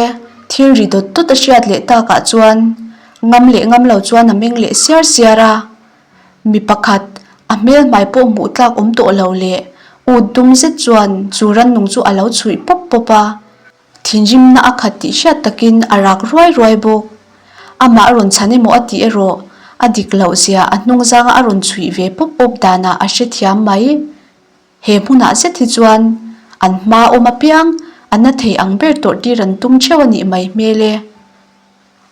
thil ri dawt dawt a hriat leh takah chuan ngam leh ngam lo chuan a meng leh siar siar a. Mi pakhat, a hmel hmai pawh hmuh tlak awm tawh lo leh ut dum zet chuan chu rannung chu a lo chhuih pawp pawp a. Thinrimna a khat tih hriat takin a rak ruai ruai bawk. Amah a rawn chhan emaw a tih erawh a dik loh zia a hnung zanga a rawn chhuih ve pawp pawp danah a hrethiam mai. He hmunah zet hi chuan an hma awm apiang a na thei ang ber tawrh tir an tum theuh a nih mai hmel e.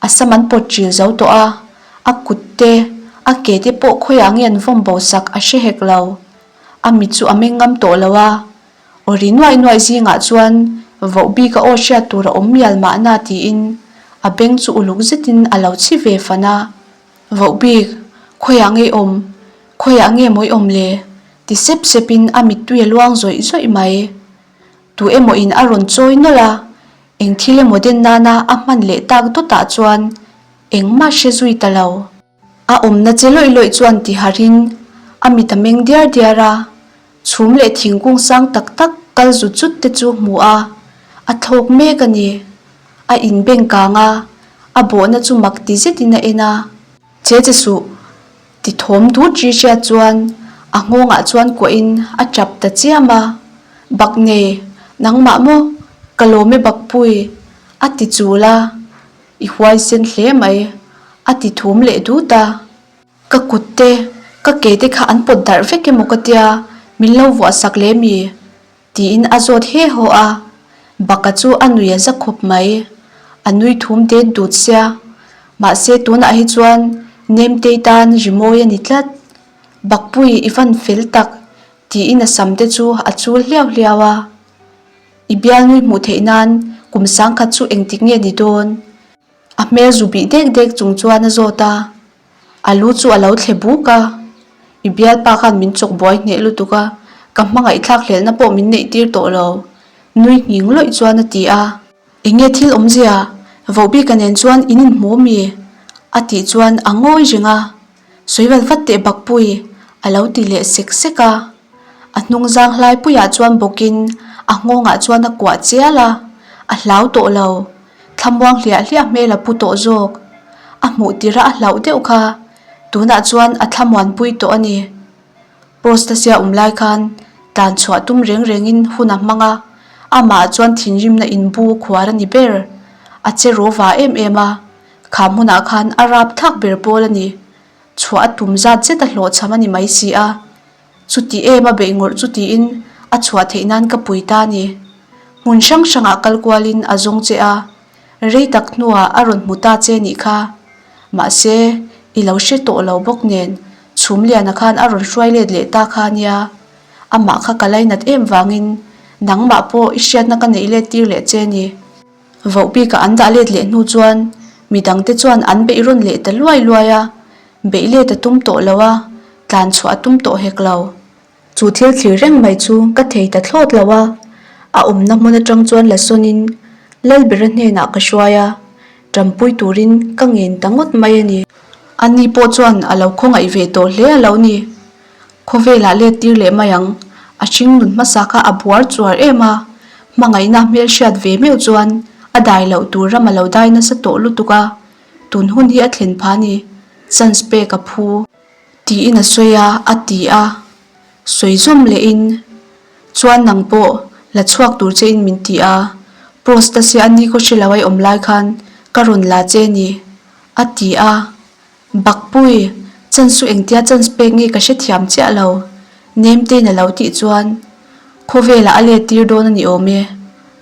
A sam an pawt ṭil zo tawh a, a kut te, a ke te pawh khawiah nge an vawm bo sak a hre hek lo. A mit chu a meng ngam tawh lo a, aw ri nuaih nuaih zingah chuan voh bik a aw hriat tur a awm mial mahna tiin a beng chu uluk zetin a lo chhi ve fan a. Voh bik, khawiah nge i awm? Khawiah nge maw i awm le? ti sep sepin a mittui a luang zawih zawih mai. Tu emaw in a rawn chawi nawlh a, Eng thil emaw den nana a hman leh tak dawtah chuan engmah hre zui ta lo. A awmna che lawih lawih chuan ti harin a mit a meng diar diar a, chhum leh thingkung sang tak tak kal zut zut te chu hmu a, a thlawk mek a ni. A inbeng kang a, a bawhna chu mak ti zetin a en a. Che che suh, ti thawm dut ri hriat chuan a nghawngah chuan kuahin a tap ta chiam a, Bak nei, nangmah maw? Ka lawm e Bakpui, a ti chul a, I huaisen hle mai, a ti thum leh dut a. Ka kut te, ka ke te kha an pawt darh vek emaw ka tia? Min lo vuah sak leh mi? Tiin a zawt he haw a, Baka chu a nui a za khawp mai. A nui thum det dut sia. Mahse tunah hi chuan Nemtei tan rimawi a ni tlat. Bakpui i van fel tak tiin a sam te chu a chul hliau hliau a. I bialnui hmuh theih nan kum sangkhat chu engtik nge ni dawn? A hmel zu bih dek dek chung chuan a zawt a. A lu chu a lo thle buk a, I bialpa khan min chawk buai hneh lutuk a, ka hmangaihthlak hlelhna pawh min neih tir tawh lo, nui nghing lawih chuan a ti a. Enge thil awmzia, Vohbika nen chuan in inhmu mi? a tih chuan a ngawi reng a, Sawi vat vat teh Bakpui, a lo ti leh sek sek a. A hnung zang hlaipuiah chuan bawkin a nghawngah chuan a kuah chial a, a hlau tawh lo. Thlamuang hliah hliah hmel a pu tawh zawk. A hmuh tirh a a hlauh deuh kha. Tunah chuan a thlamuanpui tawh a ni. Prostasia awm lai khan tlan chhuah tum reng rengin hun a hmang a, amah chuan thinrimna inbu khuar a ni ber. A che ro va em em a, kha hmunah khan a rap thlak ber pawl a ni. Chhuah a tum zat zet a hlawhchham a ni mai si a. Chuti em a beih ngawrh chu tiin a chhuah theih nan ka pui ta a ni. Hmun hrang hrangah kal kualin a zawng che a, rei tak hnuah a rawn hmu ta che nih kha. Mahse, i lo hre tawh lo bawk nen Chhumliana khan a rawn hruai let leh ta kha a nia. Amah kha ka lainat em vangin nangmah pawh i hriatna ka neih let tir leh che a ni. Voh bikah an dah let leh hnu chuan midangte chuan an beih rawn leh ta luai luai a, beih let a tum tawh lo a, tlan chhuah a tum tawh hek lo. Chu thil thlir reng mai chu ka thei ta thlawt lo a, a awmna hmun atang chuan la sawnin Lalbera hnenah ka hruai a, ṭampui turin ka ngen ta ngawt mai a ni. Ani pawh chuan a lo khawngaih ve tawh hle a lo ni. Khawvelah let tir leh mai ang, a hring nun hmasa kha a buar chuar em a, hmangaihna hmelhriat ve meuh chuan a dai loh tur ram a lo dai nasa tawh lutuk a, tun hun hi a thlen pha ni, chance pek a phu. Tiin a sawi a, a ti a, sawi zawm lehin, Chuan nang pawh la chhuak tur chein min ti a, post a sia a ni khaw hre lo a i awm lai khan ka rawn la che ni, a ti a. Bakpui, chance chu engtia chance pek nge ka hrethiam chiah lo, Nemtein a lo tih chuan khawvelah a let tir dawn a ni awm e,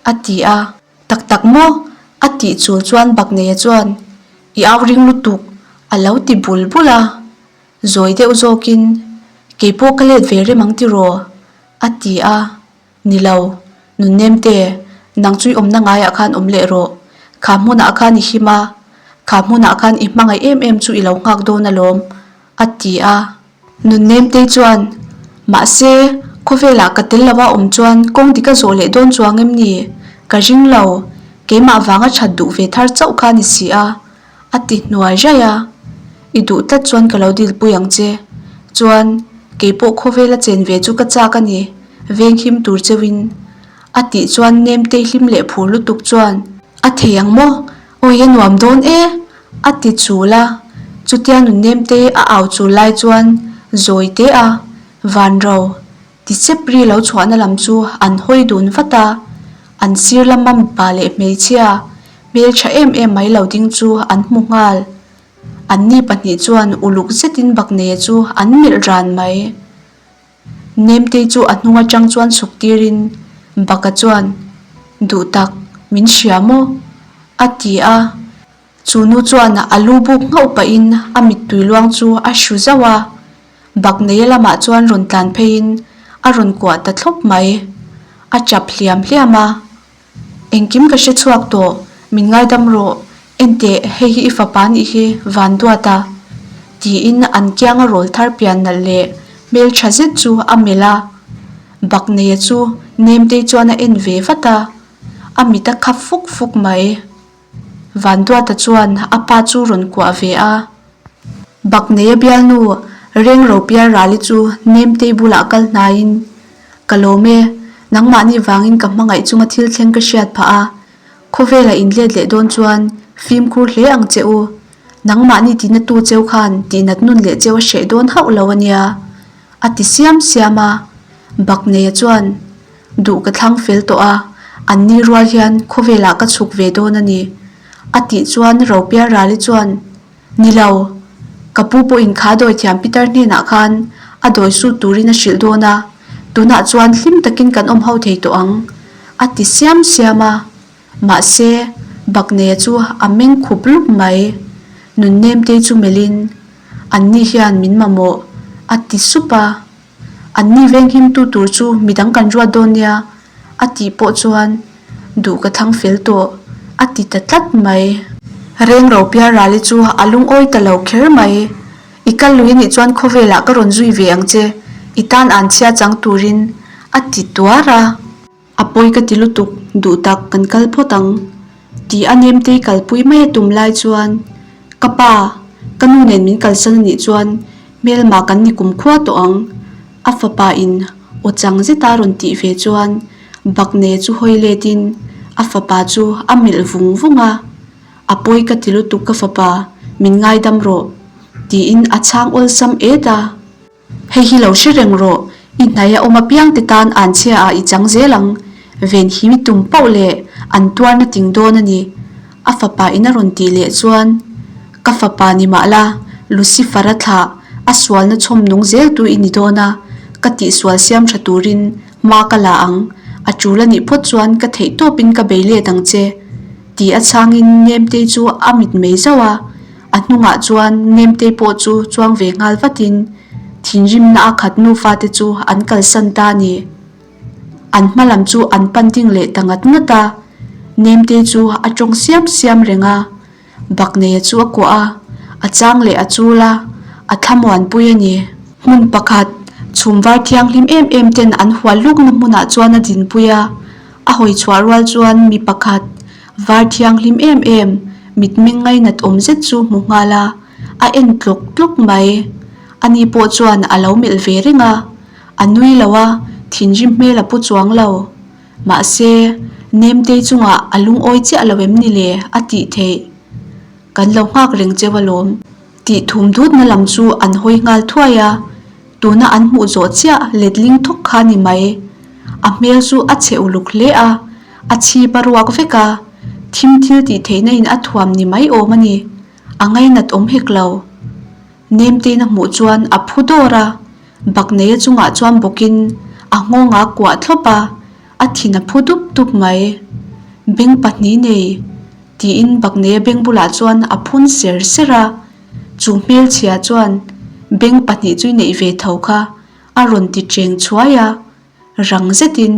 a ti a. Tak tak maw? a tih chul chuan Bakneia chuan i au ring lutuk a lo ti bul bul a, zawi deuh zawkin keipawh ka let ve rem ang tiraw? a ti a. Ni lo, Nunnemte, nang chu i awmna ngaiah khan awm leh rawh. Kha hmunah khan i him a, kha hmunah khan i hmangaih em em chu i lo nghak dawn alawm, a ti a. Nunnemtei chuan, Mahse, khawvelah ka tel lova awm chuan kawng dik a zawh leh dawn chuang em ni? Ka ring lo, keimah vanga that duh ve thar chauh kha ni si a. A ti hnuai raih a, I duh tlat chuan ka lo dilpui ang che. Chuan, keipawh khawvela chen ve chu ka chak a ni, venghim tur cheuhin. A tih chuan Nemtei hlim leh phur lutuk chuan, A thei ang maw? Awi a nuam dawn e! A ti chul a, chutia nun Nemtei a au chul lai chuan zawi teh a, Vanro, Ti chep ri lo chhuahna lam chu an hawi dun vat a, an sir lama mipa leh hmeichhia hmeltha em em mai lo ding chu an hmu nghal. Anni pahnih chuan uluk zetin Bakneia chu an melh ran mai. Nemtei chu a hnung atang chuan chhuk tirin Baka chuan, Duh tak, min hria maw? a ti a. Chu nu chuan a lu buk nghauh pahin a mittui luang chu a hru zauh a, Bakneia lamah chuan rawn tlan pheiin a rawn kuah ta thlawp mai. A chap hliam hliam a, Engkim ka hre chhuak tawh, min ngaidam rawh, enteh hei hi i fapa nih hi van duat a, tiin an kianga rawl thar pian nalh leh hmeltha zet chu a melh a. Bakneia chu Nemtei chuan a en ve vat a, a mit a khap fuk fuk mai. Vanduata chuan a pa chu rawn kuah ve a. Bakneia bialnu Rengro Pialrali chu Nemtei bulah kal hnaiin, Ka lawm e, nangmahni vangin ka hmangaih chunga thil thleng ka hriat phah a, khawvela inlet leh dawn chuan fimkhur hle ang che u. Nangmahni tinatu cheu khan tihnat nun leh cheu a hreh dawn hauh lo a nia, a ti siam siam a. Bakneia chuan. Duh ka thlang fel tawh a, an ni rual hian khawvelah ka chhuk ve dawn a ni. A tih chuan Ropial Rali chuan, Ni lo, ka pu pawhin kha dawithiam Peter hnenah khan a dawi sut turin a hrilh dawn a, Tunah chuan hlim takin kan awm ho thei tawh ang, a ti siam siam a. Mahse, Bakneia chu a meng khup lup mai. Nunnemtei chu melhin, Anni hian min mamawh, a ti sup a. Anni venghimtu tur chu midang kan ruat dawn nia, a tih pawh chuan duh ka thlang fel tawh, a ti ta tlat mai. Rengro Piarali chu a lungawi ta lo kher mai. I kal lui anih chuan khawvelah ka rawn zui ve ang che, i tan an chhia chang turin, a ti tuar a. A pawi ka ti lutuk, duh tak kan kal phawt ang, tih a Nemtei kalpui mai a tum lai chuan, Ka pa, ka nu nen min kalsan anih chuan hmelma kan ni kum khua tawh ang, a fapa in aw chang zeta rawn tih ve chuan Bakne chu hawi let in a fapa chu a melh vung vung a, A pawi ka ti lutuk ka fapa, min ngaidam rawh, tiin a chhang awlsam et a. Hei hi lo hre reng rawh, i hnaia awm apiang te tan anchhia ah i chang zel ang, ven hi mi tum pauh leh an tuarna ting dawn a ni, a fapa in a rawn tih leh chuan, Ka fapa ni mah la, Lucifer-a thlah, a sualna chhawm nung zel tu i ni dawn a, ka tihsual siam tha turin hma ka la ang, a tul a nih phawt chuan ka theih tawpin ka bei let ang che, ti a chhangin Nemtei chu a mitmei zauh a. A hnungah chuan Nemtei pawh chu chuang ve nghal vatin thinrimna a khat nufa te chu an kalsan ta a ni. An hma lam chu an pan ding leh ta ngat ngat a, Nemtei chu a tawng siam siam reng a, Bakneia chu a kuah a, a chang leh a chul a, a thlamuanpui a ni. Hmun pakhat, chhum var thianghlim em em ten an hual lukna hmunah chuan a dinpui a, A hawi chhuah rual chuan mi pakhat var thianghlim em em mitmeng ngainat awm zet chu hmu nghal a, a en tlawk tlawk mai. Ani pawh chuan a lo melh ve reng a, a nui lo a, thinrim hmel a pu chuang lo. Mahse, Nemtei chungah a lungawi chiah lo em ni le a tih theih. Kan lo nghak reng cheu alawm. Tih thum dutna lam chu an hawi nghal thuai a, tuna an hmuh zawh chiah letling thawk kha ni mai. A hmel chu a chhe uluk hle a, a chhip a ruak vek a, thim thil tih theihna in a thuam ni mai awm a ni, a ngainat awm hek lo. Nemtein a hmuh chuan a phu dawr a, Bakneia chungah chuan bawkin a nghawng a kuah thlawp a, a thin a phu dup dup mai. Beng pahnih nei. Tiin Bakneia beng bulah chuan a phun ser ser a, chu hmelchhia chuan beng pahnih chu i neih ve tho kha a rawn ti cheng chhuai a, rang zetin,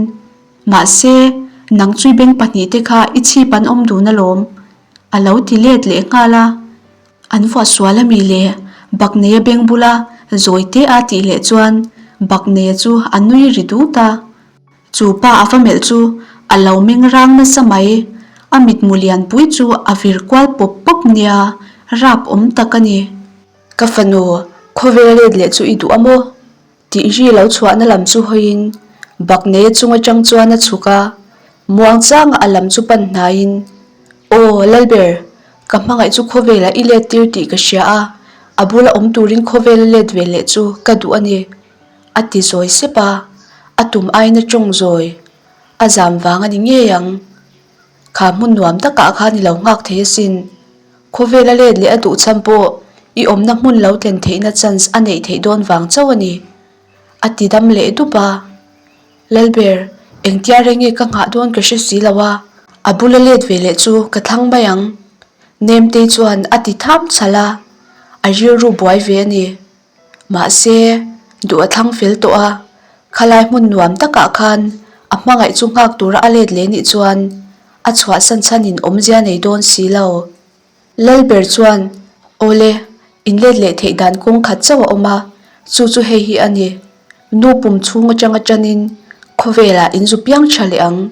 Mahse, nang chu i beng pahnih te kha i chhip an awm dun alawm, a lo ti let leh nghal a. An vuah sual ami le? Bakneia beng bula zawi te a tih leh chuan Bakneia chu a nui ri dut a. Chu pa a va melh chu a lo meng rang nasa mai, a mitmu lianpui chu a vir kual pawp pawp nia, rap awm tak a ni. Ka fanu, khawvel let leh chu i duh a maw? Tih ri lo chhuahna lam chu hawiin Bakneia chung atang chuan a chhuk a, muangchanga a lam chu pan hnaiin, Aw, Lalber, ka hmangaih chu khawvelah i let tir tih ka hria a, a bula awm turin khawvela let ve leh chu ka duh a ni. A ti zawi sep a, a tum aiin a tawng zawi. A zam vang a ni ngei ang. Kha hmun nuam takah khan i lo nghak thei asin. Khawvela let leh a duh chhan pawh i awmna hmun lo thlen theihna chance a neih theih dawn vang chauh a ni. A ti dam leh dup a. Lalber, engtia reng nge ka nghah dawn ka hre si lo a, a bula let ve leh chu ka thlang mai ang. Nemtei chuan a ti tham chhalh a, a rilru buai ve a ni. Mahse, duh a thlang fel tawh a, khalai hmun nuam takah khan a hmangaih chu nghak tura a let leh nih chuan a chhuahsan chhanin awmzia nei dawn si lo. Lalber chuan, Awle, in let leh theih dan kawng khat chauh a awm a, chu chu hei hi a ni. Nu pum chhung atanga tanin khawvelah in zu piang tha leh ang.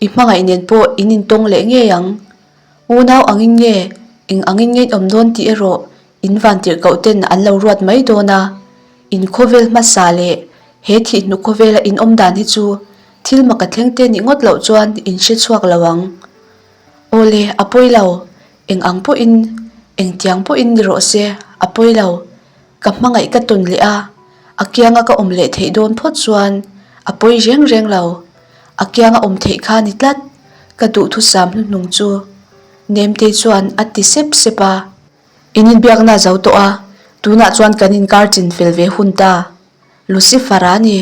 I hmangaih nen pawh in intawng leh ngei ang. Unau angin nge, eng angin nge in awm dawn tih erawh In vantirhkoh ten an lo ruat mai dawn a, in khawvel hmasa leh he thihhnu khawvela in awm dan hi chu thil mak a thleng te nih ngawt loh chuan in hre chhuak lo ang. Awle, a pawi lo, eng ang pawhin, engtiang pawhin ni rawh se, a pawi lo. Ka hmangaih ka tawn leh a, a kianga ka awm leh theih dawn phawt chuan a pawi reng reng lo. A kianga awm theih kha ni tlat, ka duhthusam hnuhnung chu. Nemtei chuan a ti sep sep a. In inbiakna a zo tawh a, tunah chuan kan inkar chin fel ve hun ta. Lucifer-a a ni.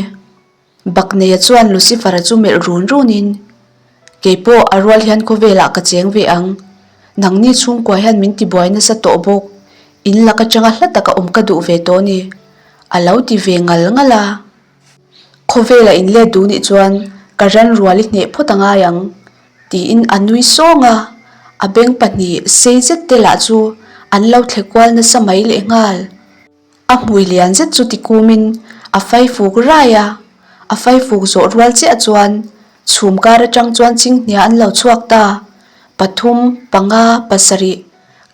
Bakneia chuan Lucifer-a chu melh run runin, Kei pawh a rual hian khawvelah ka cheng ve ang. Nangni chhungkua hian min tibuai nasa tawh bawk. In lak atanga hla taka awm ka duh ve tawh ni. A lo ti ve ngal ngal a. Khawvela in let duh nih chuan ka ran rual i hneh phawt a ngai ang. Tiin a nui sawng a. A beng pahnih sei zet te lah chu an lo thle kual nasa mai lehnghal. A hmui lian zet chu ti kumin a faifuk rai a, a faifuk zawh rual chiah chuan chhum kar atang chuan chinghnia an lo chhuak ta, pathum, panga, pasarih,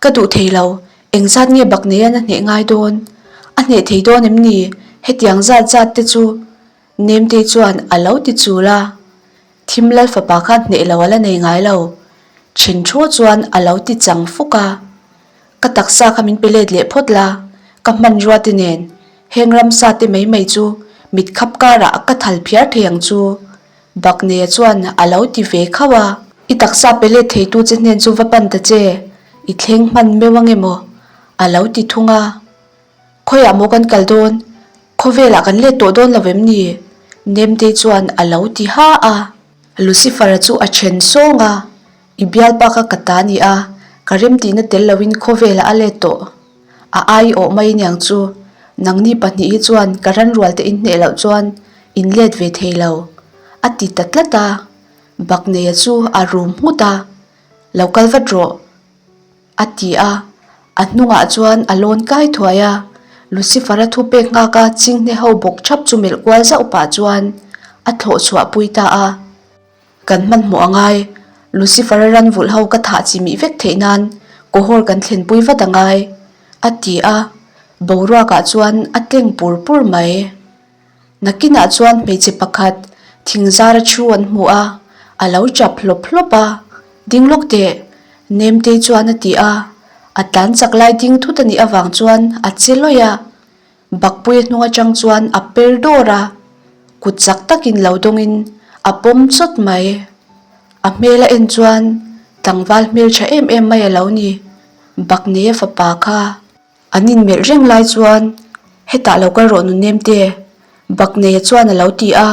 ka duh thei lo, engzat nge bak nei an a hneh ngai dawn? A hneh thei dawn em ni? Hetiang zat zat te chu Nemtei chuan a lo ti chul a, Thim lal fapa khan hneh lo a la nei ngai lo, then thu chuan a lo ti chang fuk a. Ka taksa kha min pe let leh phawt la, ka hmanrua te nen heng ramsa te mai mai chu mit khap karah ka thal phiar thei ang chu, Bakneia chuan a lo ti ve khauh a. I taksa pe let theitu che hnen chu va pan ta che, i thleng hman meuh ange maw? a lo ti thung a. Khawiah maw kan kal dawn? Khawvelah kan let tawh dawn lo em ni? Nemtei chuan a lo ti ha a. Lucifer-a chu a then sawng a, I bialpa kha ka ta ni a, ka remtihna tel loin khawvelah a let tawh. A ai awh mai aniang chu, nangni pahnih hi chuan ka ranrual te in hneh loh chuan in let ve thei lo, a ti ta tlat a. Bakneia chu a rum nghut a, Lo kal vat rawh. A ti a, a hnungah chuan a lawn kai thuai a, Lucifer-a thupek nghaka chinghne ho bawk thap chu melh kual zauh pah chuan a thlawh chhuah pui ta a. Kan hmanhmawh a ngai, Lucifer-a ran vulh ho ka thah chi mih vek theih nan Kohor kan thlenpui vat a ngai, a ti a, boruakah chuan a tleng pur pur mai. Nakinah chuan hmeichhe pakhat thingzara thu an hmu a, a lo chap hlawp hlawp a, Ding lawk teh, Nemtei chuan a ti a, a tlan chak lai ding thut a nih avang chuan a che lawih a, Bakpuia hnung atang chuan a per dawr a, kut chak takin lo dawngin a pawm chawt mai. A hmel a en chuan tlangval hmeltha em em mai a lo ni, Bakneia fapa kha. An inmelh reng lai chuan, Hetah lo kal rawh nunnem te, Bakneia chuan a lo ti a.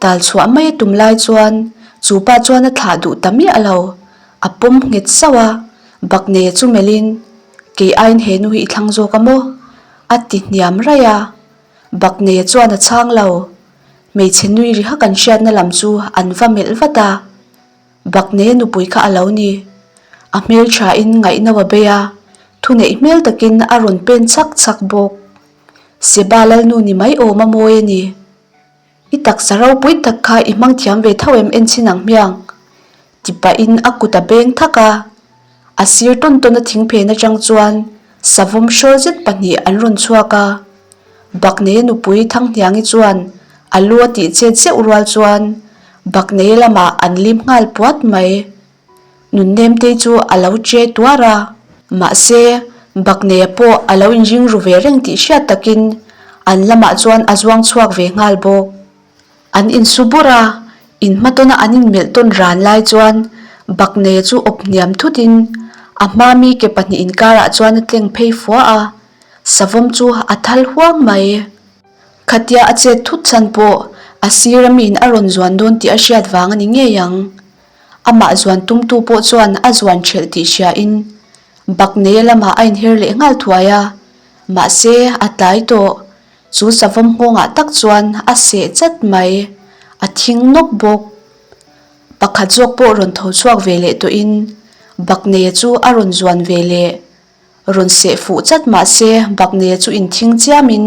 Tal chhuah mai a tum lai chuan chu pa chuan a thlah duh ta miah lo. A pawm nghet sauh a, Bakneia chu melhin, Kei aiin he nu hi i thlang zawk a maw? a ti hniam raih a. Bakneia chuan a chhang lo. Hmeichhe nui ri hak an hriatna lam chu an va melh vat a. Bakne nupui kha a lo ni. A hmelthain ngaihno a bei a, thuneih hmel takin a rawn pen chak chak bawk. Seba lalnu ni mai awm a mawi a ni. I taksa ropui tak kha i hmang thiam ve tho em enchhin ang hmiang? Ti pahin a kut a beng thak a. A sir tawn tawn a thing phen atang chuan savawm hrawl zet pahnih an rawn chhuak a. Bakneia nupui Thanghniangi chuan a lu a tih chet zeuh rual chuan Bakneia lamah an lim nghal puat mai. Nunnemtei chu a lo che tuar a, mahse Bakneia pawh a lo inring ru ve reng tih hriat takin an lamah chuan a zuang chhuak ve nghal bawk. An insu bur a, inhmatawna an inmelh tawn ran lai chuan Bakneia chu awp hniam thutin a hma mi ke pahnih inkarah chuan a tleng phei fua a, savawm chu a thal huang mai. Khatia a chet thut chhan pawh a sir a miin a rawn zuan dawn tih a hriat vang a ni ngei ang. Amah zuan tumtu pawh chuan a zuan ṭhelh tih hriain Bakneia lamah a inher leh nghal thuai a, mahse a tlai tawh. Chu savawm nghawngah tak chuan a seh chat mai, a thing nawk bawk. Pakhat zawk pawh rawn tho chhuak ve leh tawhin Bakneia chu a rawn zuan ve leh. Rawn seh fuh chat mah se Bakneia chu inthing chiamin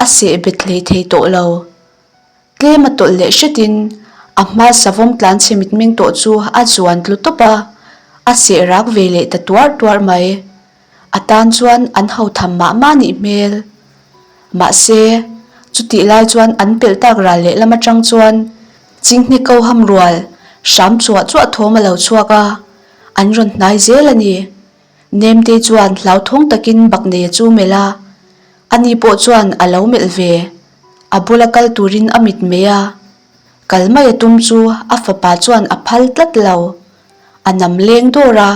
a seh bet hlei thei tawh lo. Tlem a tawlh leh hretin a hma savawm tlanchhe mitmeng tawh chu a zuan tlu tawp a, a seh rak ve leh ta tuarh tuarh mai. A tan chuan an ho tham mah mah nih hmel. Mahse, chutih lai chuan an pelh tak ral lehlam atang chuan chinghne ko ham rual hram chuah chuah thawm a lo chhuak a, an rawn hnai zel a ni. Nemtei chuan hlauthawng takin Bakneia chu melh a, ani pawh chuan a lo melh ve. A bula kal turin a mitmei a, kal mai a tum chu a fapa chuan a phal tlat lo. A nam leng dawr a,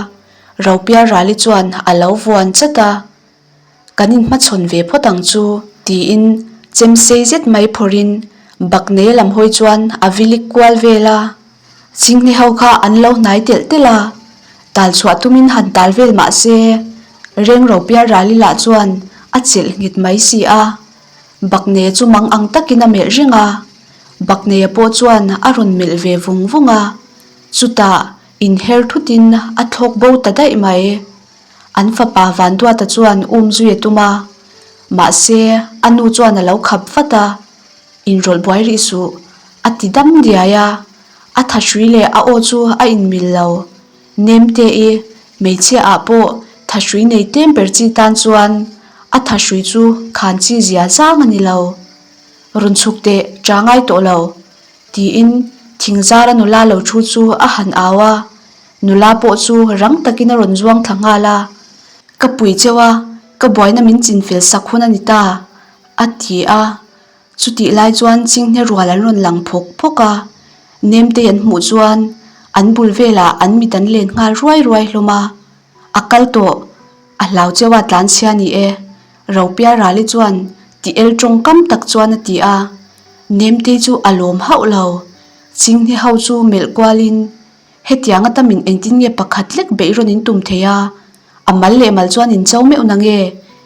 Ropial Rali chuan a lo vuan chat a, Kan inhmachhawn ve phawt ang chu, tiin chem sei zet mai phawrhin. Baknei lam hawi chuan a vilik kual vel a, Chinghne ho kha an lo hnai telh telh a, tal chhuah tumin han tal vel mah se, Rengro pial rali lah chuan a chelh nghet mai si a. Baknei chu mang ang takin a melh reng a, Bakneia pawh chuan a rawn melh ve vung vung a, chutah inher thutin a thlawk bo ta daih mai. An fapa Vanduata chuan um zui a tum a, mahse a nu chuan a lo khap vat a, Inrawlh buai rih suh, a ti dam diai a, a thahrui leh a aw chu a inmil lo. Nemte-i hmeichhia ah pawh thahrui nei tlem ber chi tan chuan a thahrui chu khan chi zia zang a ni lo. Rawn chhuk teh ṭa ngai tawh lo, tiin thingzara nula lo thu chu a han au a, nula pawh chu rang takin a rawn zuang thla nghal a, Ka pui cheu a, ka buaina min chinfel sak hun a ni ta, a ti a. Chutih lai chuan chinghne rual an rawn lang phawk phawk a, Nemtei an hmuh chuan an bul velah an mit an len nghal ruai ruai hlawm a, A kal tawh, a hlau cheu a tlan chhia ni e, Ropia Rali chuan ti el tawngkam tak chuan a ti a, Nemtei chu a lawm hauh lo, chinghne ho chu melh kualin hetiang ata min engtin nge pakhat lek beih rawn in tum thei a, a mal leh mal chuan in cho meuh na nge,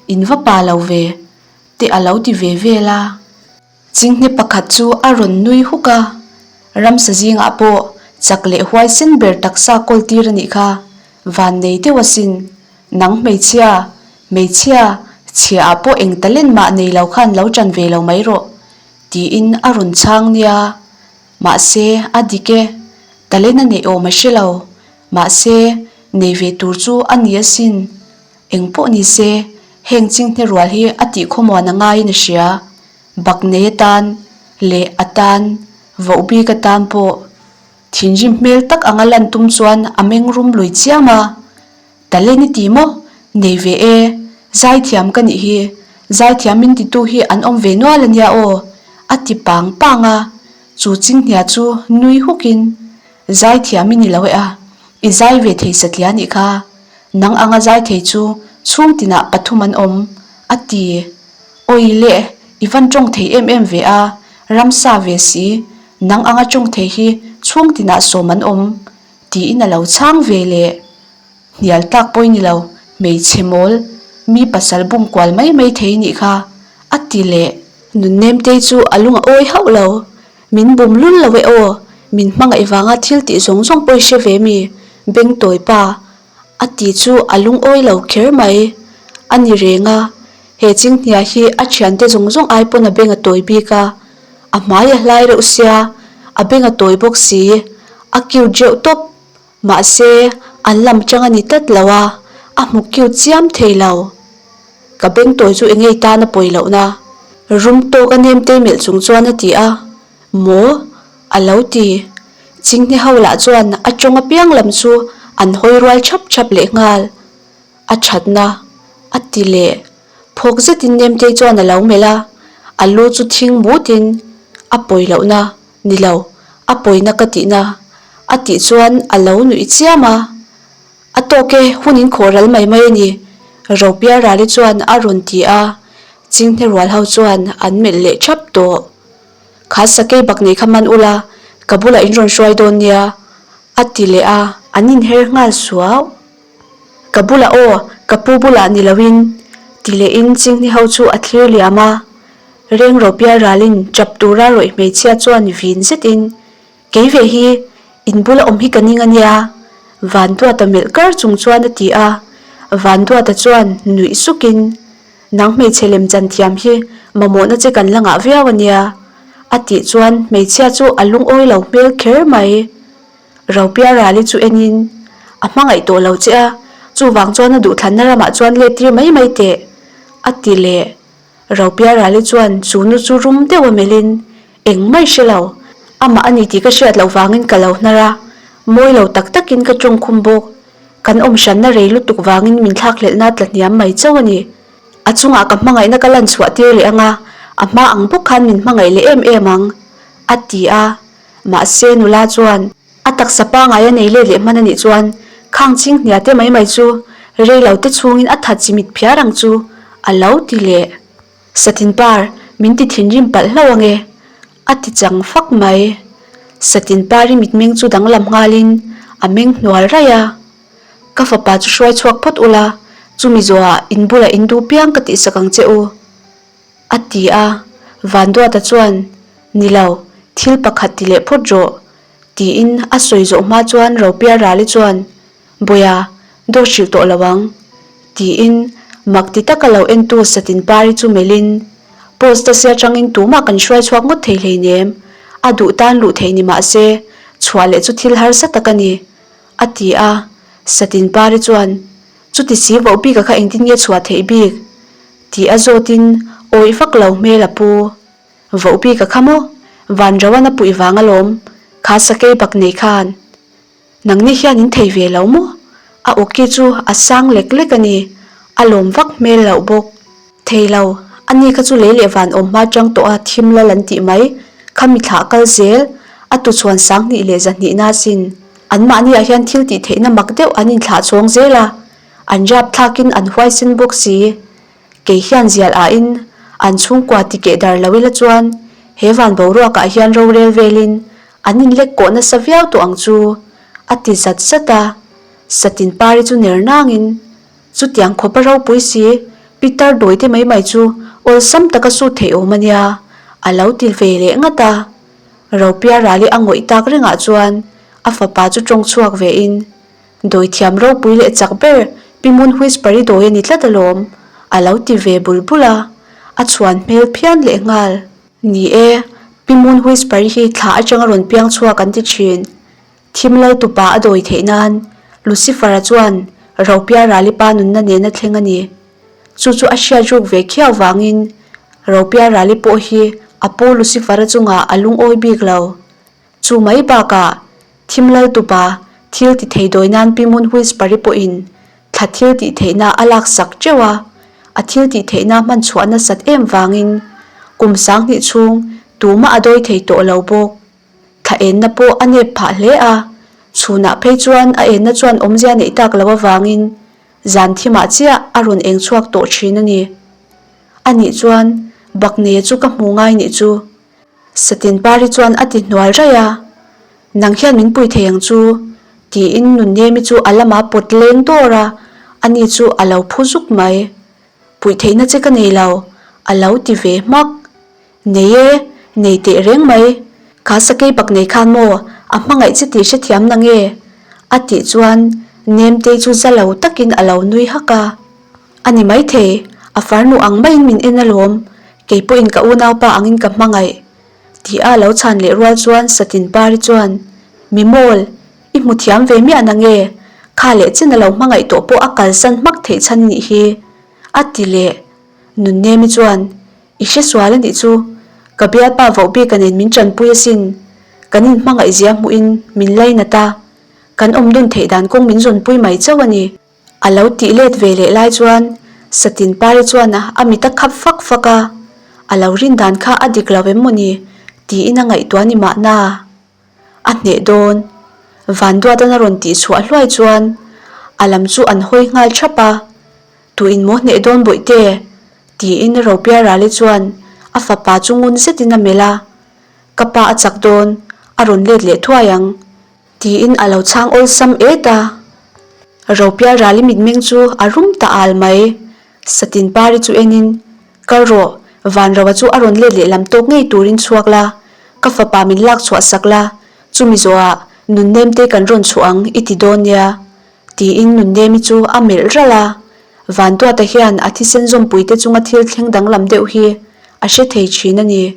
in va pa lo ve. Te a lo ti ve vel a. Chinghne pakhat chu a rawn nui huk a, ramsa zingah pawh chak leh huaisen ber taksa kawl tir a nih kha, van nei deuh asin. Nang hmeichhia, hmeichhia, chhia ah pawh eng talent mah nei lo khan lo ṭan ve lo mai rawh, tiin a rawn chhang nia. Mahse, a dik e, talent a neih awm a hre lo. Mahse, nei ve tur chu a ni asin. Eng pawh ni se, heng chinghne rual hi a tih khawmuan a ngaiin a hria. Bak nei atan leh a tan, voh bik atan pawh thinrim hmel tak anga lan tum chuan a meng rum lui chiam a. Talent i ti maw? Nei ve e, zaithiam ka nih hi, zaithiam min titu hi an awm ve nual a nia aw, a ti pang pang a. Chu chinghnia chu nui hukin, Zaithiam i ni lo e a, i zai ve thei satliah nih kha. Nang anga zai thei chu chhung tinah pathum an awm, a ti. Awi le, i van tawng thei em em ve a, ramsa ve si, nang anga tawng thei hi chhung tinah sawm an awm, tiin a lo chhang ve leh. Hnial tlak pawh i ni lo, hmeichhe mawl, mi pasal bum kual mai mai thei nih kha, a ti leh. Nunnemtei chu a lung a awi hauh lo, min bum lul lo e aw, min hmangaih vanga thil tih zawng zawng pawh i hre ve mi, Bengtawi pa, a ti chu a lungawi lo kher mai. A ni reng a, he chinghnia hi a thiante zawng zawng ai pawn a beng a tawi bik a, a hmai a hlai reuh sia, a beng a tawi bawk si, a cute reuh tawp. Mahse, an lam chang a ni tlat lo a, a hmu cute chiam thei lo. Ka bengtawi chu engei tan a pawi lohna? Rum tawk a nemtei melh chung chuan a ti a. Maw? A lo ti. Chinghne ho lah chuan a tawng apiang lam chu an hawi rual thap thap leh nghal. A thatna. A ti leh. Phawk zetin Nemtei chuan a lo melh a, a lu chu thing mutin a pawi lohna ni lo, a pawina ka tihna a tih chuan a lo nuih chiam a. A tawk e, hun in khawh ral mai mai a ni, Ropia Rali chuan a rawn ti a, Chinghne rual ho chuan an melh leh thap tawh. Kha sakei bak nei kha man ula, ka bulah in rawn hruai dawn nia, a ti leh a. An inher nghal suau. Ka bulah aw, ka pu bulah ni loin, ti lehin Chinghne ho chu a thlir liam a. Reng Ropia ralin chap tura rawih hmeichhia chuan vin zetin, Kei ve hi, in bula awm hi ka ning a nia, Vanduata melh kar chung chuan a ti a. Vanduata chuan nuih sukin, Nang hmeichhe lem chan thiam hi mamawhna che kan la ngah viau a nia, a tih chuan hmeichhia chu a lungawi lo hmel kher mai. Ropia Rali chu enin, A hmangaih tawh lo che a, chuvang chuan a duhthlanna ramah chuan let tir mai mai teh, a ti leh. Ropia Rali chuan chu nu chu rum deuh a melhin, Eng mai hre lo, amah a ni tih ka hriat loh vangin ka lo hnar a, mawi lo tak takin ka tawngkhum bawk. Kan awm hranna rei lutuk vangin min thlakhlelhna tla hniam mai chauh a ni. A chungah ka hmangaihna ka lan chhuah tir leh ang a, a hma ang bawk khan min hmangaih leh em em ang, a ti a. Mahse nula chuan a taksa pangai a nei let leh hman a nih chuan khang ching hnia te mai mai chu rei lo te chhungin a that chimit phiar ang chu, a lo ti leh. Satin par, min ti thinrim palh hlauh ange. A ti chang fak mai. Satin pari mitmeng chu danglam nghalin a meng hnual raih a. Ka fapa chu hruai chhuak phawt ula, chumi zawhah in bulah in duh piang ka tihsak ang che u. A ti a, Vanduata chuan, Ni lo, thil pakhat ti leh phawt rawh, tiin a sawi zawh hma chuan Ropia Rali chuan, Bawiha, dawt hrilh tawh lo ang, tiin mak ti taka lo entu Satin Pari chu melhin, Post a sia changin tumah kan hruai chhuak ngawt thei hleinem, a duh tan luh theih ni mah se, chhuah leh chu thil harsa tak a ni, a ti a. Satin Pari chuan, Chuti si voh bika kha engtin nge chhuah theih bik? Tih a zawtin awih vak lo hmel a pu. Voh bika kha maw? Van Roan a puih vang alawm, kha sakei bak nei khan. Nangni hian in thei ve lo maw? A awki chu a sang lek lek a ni, a lawm vak hmel loh bawk. Thei lo, ani kha chu lei leh van awm hma tang tawh a thim lal an tih mai, kha mi thlah kal zel, a tu chhuan sanghnih leh zahnihna sin. Anmahni ah hian thil tih theihna mak deuh an inthlah chhawng zel a, an rap thlakin an huaisen bawk si. Kei hian zial ahin an chhungkua ti keh dar lo ila chuan he van boruak ah hian rorel velin an inlek kawh nasa viau tawh ang chu, a ti zat zat a. Satin pari chu ner nangin chutiang khawpa ropui si Pitar dawi te mai mai chu awlsam taka sut theih awm a nia, a lo ti ve leh ngat a. Ropia rali a ngawih tak rengah chuan a fapa chu tawng chhuak vein Dawithiam ropui leh chak ber Pi Moon Whisper-i dawi a ni tlat alawm, a lo ti ve bul bul a, a chhuan hmel phian leh nghal. Ni e, Pi Moon Whisper-i hi thla atanga rawn piang chhuak an ti thin. Thim Laltupa a dawi theih nan Lucifer-a chuan Ropia Ralipa nunna nena thleng a ni. Chu chu a hriat ruk ve khiau vangin Ropia Rali pawh hi a pu Lucifer-a chungah a lungawi bik lo. Chu mai bakah Thim Laltupa thil ti thei dawi nan Pi Moon Whisper-i pawhin thla thil tih theihna a laksak teuh a, a thil tih theihna hman chhuah nasat em vangin kum 2000 chhung tumah a dawi thei tawh lo bawk. Thla enna pawh a nep phah hle a, chhunah phei chuan a enna chuan awmzia neih tak loh avangin zan thimah chiah a rawn eng chhuak tawh thin a ni. Anih chuan Bakneia chu ka hmu ngai nih chu. Satin Pari chuan a ti hnual raih a, Nang hian min pui thei ang chu, tiin Nunnemi chu a lama pawt leng dawr a, ani chu a lo phu zuk mai. Puih theihna che ka nei lo, a lo ti ve hmak. Nei e, nei teh reng mai. Kha sakei bak nei khan maw a hmangaih che tih hrethiam na nge? a tih chuan Nemtei chu za lo takin a lo nui hak a. A ni maithei, a farnu ang maiin min en alawm, kei pawhin ka unaupa angin ka hmangaih. Tih a lo chhan leh rual chuan Satin Pari chuan, Mi mawl, i hmu thiam ve miah na nge? Kha leh chen a lo hmangaih tawh pawh a kalsan hmak theih chhan nih hi, a ti leh. Nunnemi chuan, I hre sual a nih chu, ka bialpa vohbika nen min tanpui asin, kan inhmangaih zia hmuhin min lainat a, kan awmdun theih dan kawng min zawnpui mai chauh a ni. A lo tih let ve leh lai chuan Satin Pari chuan a mit a khap fak fak a, a lo rin dan kha a dik lo em maw ni tiin a ngaihtuah ni mahna. A hneh dawn. Vanduatan a rawn tih chhuah hluai chuan a lam chu an hawi nghal thap a, Tuin maw hneh dawn bawihte? tiin Ropiarali chuan a fapa chu ngun zetin a melh a, Ka pa a chak dawn, a rawn let leh thuai ang. Tiin a lo chhang awlsam et a. Ropial rali mitmeng chu a rum ta al mai. Satin pari chu enin, Kal rawh, Vanroa chu a rawn let leh lam tawk ngei turin chhuak la, ka fapa min lak chhuah sak la, chumi zawhah Nunnemte kan rawn chhuah ang i ti dawn nia, tiin Nunnemi chu a melh ralh a. Vantuata hian a thisen zawmpuite chunga thil thleng danglam deuh hi a hre thei thin a ni.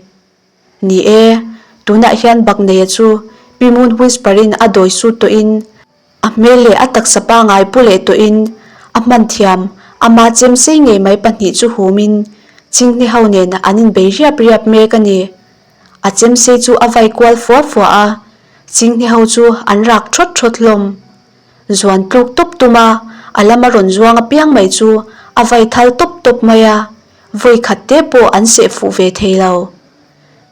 Ni e, tunah hian Bakneia chu Pi Moon Whisper-in a dawi sut tawhin, a hmel leh a taksa pangai pu leh tawhin, a hman thiam ama chem sei ngei mai pahnih chu humin Chinghne ho nen an inbei riap riap mek a ni. A chem sei chu a vai kual fua fua a, Chinghne ho chu an rak thawt thawt hlawm. Zuan tluk tawp tum a, a lama rawn zuang apiang mai chu a vai thal tawp tawp mai a. Vawi khat te pawh an seh fuh ve thei lo.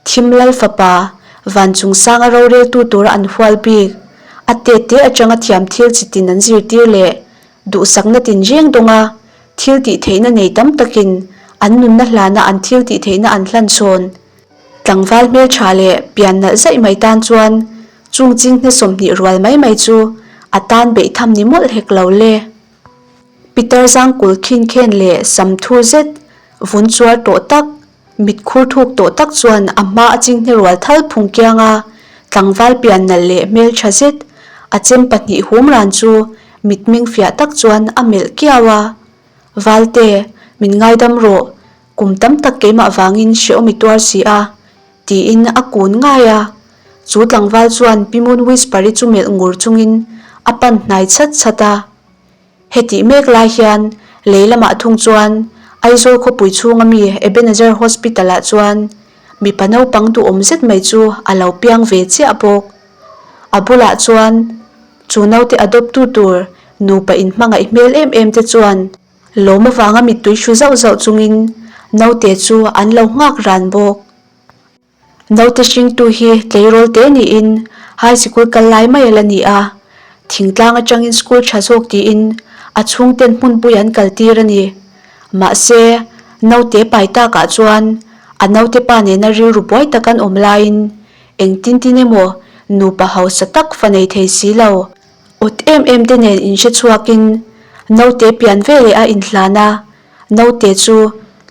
Thim Lal fapa, van chung sanga roreltu tura an hual bik, a tet te atanga thiam thil chi tin an zirtir leh duhsakna tin reng dawnga thil tih theihna nei tam takin an nunna hlana an thil tih theihna an hlan chhawn. Tlangval hmeltha leh pian nalh zaih mai tan chuan chung chinghne 20 rual mai mai chu a tan beih tham ni mawlh hek lo le. Pitar zangkul khin khen leh sam thur zet vun chuar tawh tak, mit khur thuk tawh tak chuan a hma a chinghne rual thal phung kiang a, tlangval pian nalh leh hmeltha zet a chem pahnih hum ran chu mitmeng fiah tak chuan a melh kiau a. Valte, min ngaidam rawh, kum tam tak keimah vangin hrehawm i tuar si a, tiin a kun ngai a. Chu tlangval chuan Pi Moon Whisper-i chu melh ngur chungin a pan hnai chhat chhat a. Hetih mek lai hian lei lamah thung chuan Aizawl khawpui chhunga mi Ebenezer Hospital-ah chuan mipa naupang duhawm zet mai chu a lo piang ve chiah bawk. A bulah chuan chu naute adopt tu tur nupa inhmangaih hmel em em te chuan lawm avanga mittui hru zauh zauh chungin naute chu an lo nghak ran bawk. Naute hringtu hi tleirawl te niin high sikul kal lai mai a la ni a, thingtlang atangin school tha zawk tiin a chhungten hmunpui an kal tir a ni. Mahse, naute pai takah chuan a naute pa nena rilru buai tak an awm laiin engtin tin emaw nupa hausa tak fa nei thei si lo, awt em em te nen inhre chhuakin naute pian veleh a inhlan a, Naute chu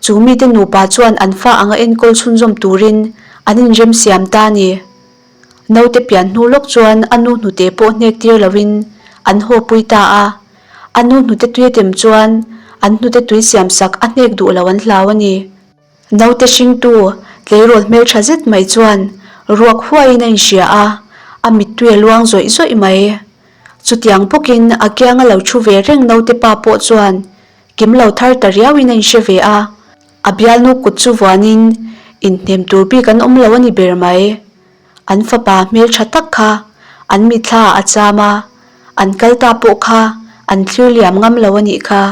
chu mite nupa chuan an fa anga enkawl chhunzawm turin an inremsiam ta a ni. Naute pian hnu lawk chuan a nu hnute pawh hnek tir loin an haw pui ta a. A nu hnute tui a tem chuan an hnute tui siamsak a hnek duh lo an hlau a ni. Naute hringtu tleirawl hmeltha zet mai chuan ruak huaiin a inhria a, a mittui a luang zawih zawih mai. Chutiang bawkin a kianga lo thu ve reng naute pa pawh chuan Kim lo thar ta riauin a inhre ve a, a bialnu kut chu vuanin inhnem tur bik an awm lo a ni ber mai. An fapa hmeltha tak kha an mitthla ah a cham a, an kal ta pawh kha an thlir liam ngam lo a nih kha.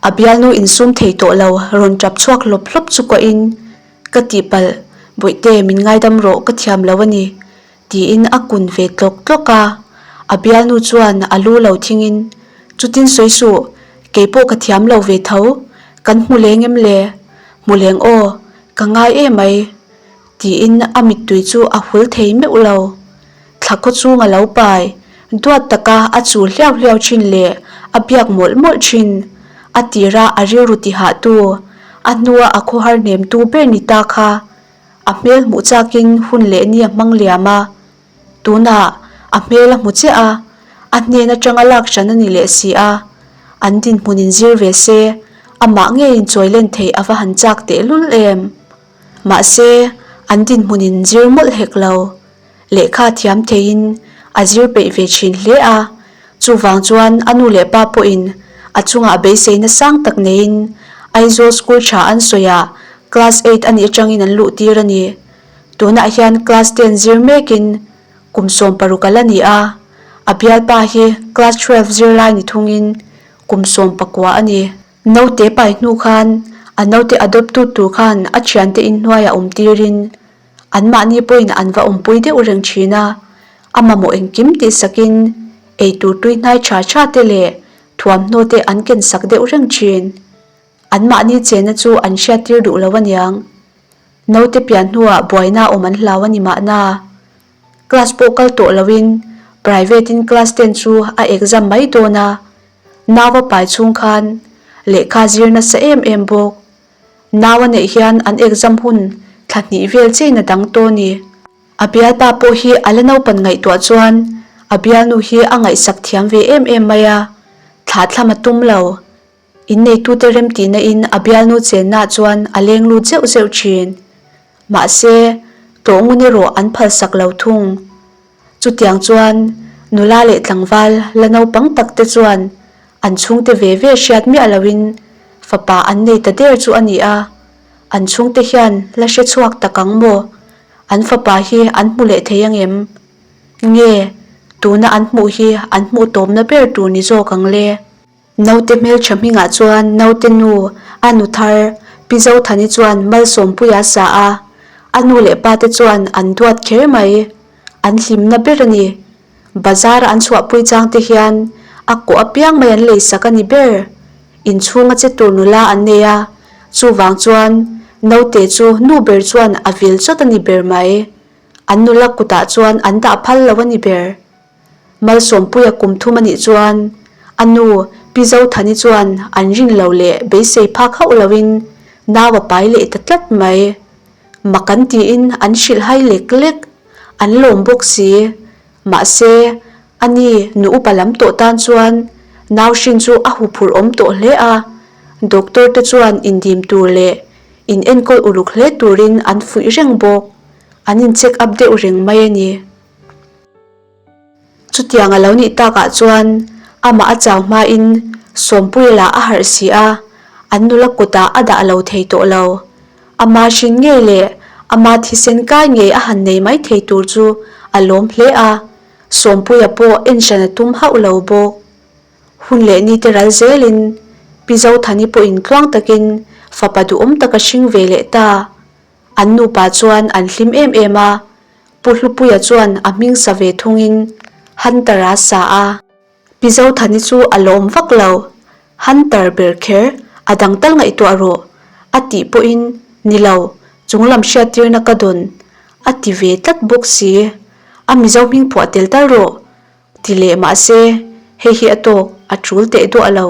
A bialnu insum thei tawh lo rawn tap chhuak hlawp hlawp chu kuahin, Ka tihpalh, Bawihte min ngaidam rawh ka thiam lo a ni, Tiin a kun ve tlawk tlawk a, a bialnu chuan a lu lo thingin, Chutin sawi suh, keipawh ka thiam lo ve tho, kan hmu leng em le? Hmu leng aw, ka ngai em mai, tiin a mittui chu a hul thei meuh lo. Thla khaw chung a lo pai, duat taka a chul hliau hliau thin leh a biak mawlh mawlh thin. A tira a rilru tihahtu, a hnua a khawhar hnemtu ber ni ta kha A hmel hmuh chakin hun leh ni a hmang liam a, tunah a hmel a hmu chiah a, a hnen atanga lak hran a ni leh si a, an dinhmun in zir ve se, amah ngeiin chawi len theih a va han chak tehlul em. Mahse, an dinhmun in zir mawlh hek lo. Lehkha thiam theiin a zir peih ve thin hle a, chuvang chuan a nu leh pa pawhin a chungah beiseina sang tak neiin Aizawl school tha an sawiah class eight a nih atangin an luh tir a ni. Tunah hian class ten zir mekin kum 16 a la ni a, a bialpa hi class 12 zirlai ni thungin kum 19 a ni. Naute pai hnu khan a naute adopt tu tur khan a thiante inhnuaiah awm tirin Anmahni pawhin an va awmpui deuh reng thin a, a mamawh engkim tihsakin eitur tui hnai tha tha te leh thuamhnaw te an kensak deuh reng thin. Anmahni chenna chu an hriattir duh lo aniang. Naute pian hnuah buaina awm an hlau a ni mahna. Class pawh kal tawh loin private in class ten chu a exam mai dawn a, nau a pai chhung khan lehkha zir nasa em em bawk. Nau a neih hian an exam hun thla hnih vel chiahin a dang tawh a ni. A bialpa pawh hi a la naupan ngaihtuah chuan a bialnu hi a ngaihsak thiam ve em em mai a, thlah thlam a tum lo. Inneitute remtihna in a bialnu chennaah chuan a leng lut zeuh zeuh thin. Mahse, tawh ngun erawh an phalsak lo thung. Chutiang chuan nula leh tlangval la naupang tak te chuan an chhungte ve ve hriat miah loin fapa an nei ta der chu a ni a, an chhungte hian la hre chhuak tak ang maw? An fapa hi an hmu leh thei angem? Nge tuna an hmuh hi an hmuh tawpna ber tur ni zawk ang le? Naute hmeltha hmingah chuan naute nu, a nu thar, Pi Zothani chuan Malsawmpuia a sa a, a nu leh pa te chuan an duat kher mai. An hlimna ber a ni. Bazar a an chhuahpui chang te hian a kawh apiang mai an leisak a ni ber. Inchhunga che tur nula an nei a, chuvang chuan. Naute chu nu ber chuan a vil chawt a ni ber mai. An nula kutah chuan an dah phal lo a ni ber. Malsawmpuia kum thum a nih chuan a nu Pi Zothani chuan an rin lo leh beisei phak hauh loin nau a pai leh ta tlat mai. Mak an tiin an hrilh hai lek lek, an lawm bawk si. Mahse, a ni nu upa lam tawh tan chuan nau hrin chu a huphurh awm tawh hle a, doctor te chuan indim tur leh in enkawl uluk hle turin an fuih reng bawk. An in check up deuh reng mai a ni. Chutiang a lo nih takah chuan amah a chau hmain Sawmpuia lah a harh si a, an nula kutah a dah lo thei tawh lo. Ama hrin ngei leh ama thisen kai ngei a han nei mai thei tur chu a lawm hle a, Sawmpuia pawh en hran a tum hauh lo bawk. Hun leh nite ral zelin Pi Zothani pawhin tluang takin fapa duhawm taka hring ve leh ta. An nupa chuan an hlim em em a, Pu Hlupuia chuan a hming sa ve thungin Hunter-a sa a. Pi Zothani chu a lawm vak lo, Hunter ber kher a dang tal ngaihtuah rawh, a tih pawhin ni lo, chunglam hriattirna ka dawn, a ti ve tlat bawk si. A Mizo hming phuah tel tal rawh, ti leh mahse, hei hi a tawk, a tul teh duah lo,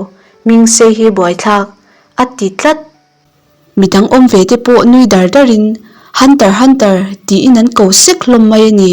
hming sei hi buaithlak, a ti tlat. Midang awm ve te pawh nui dar darin, Hunter, Hunter, tiin an ko sek hlawm mai a ni.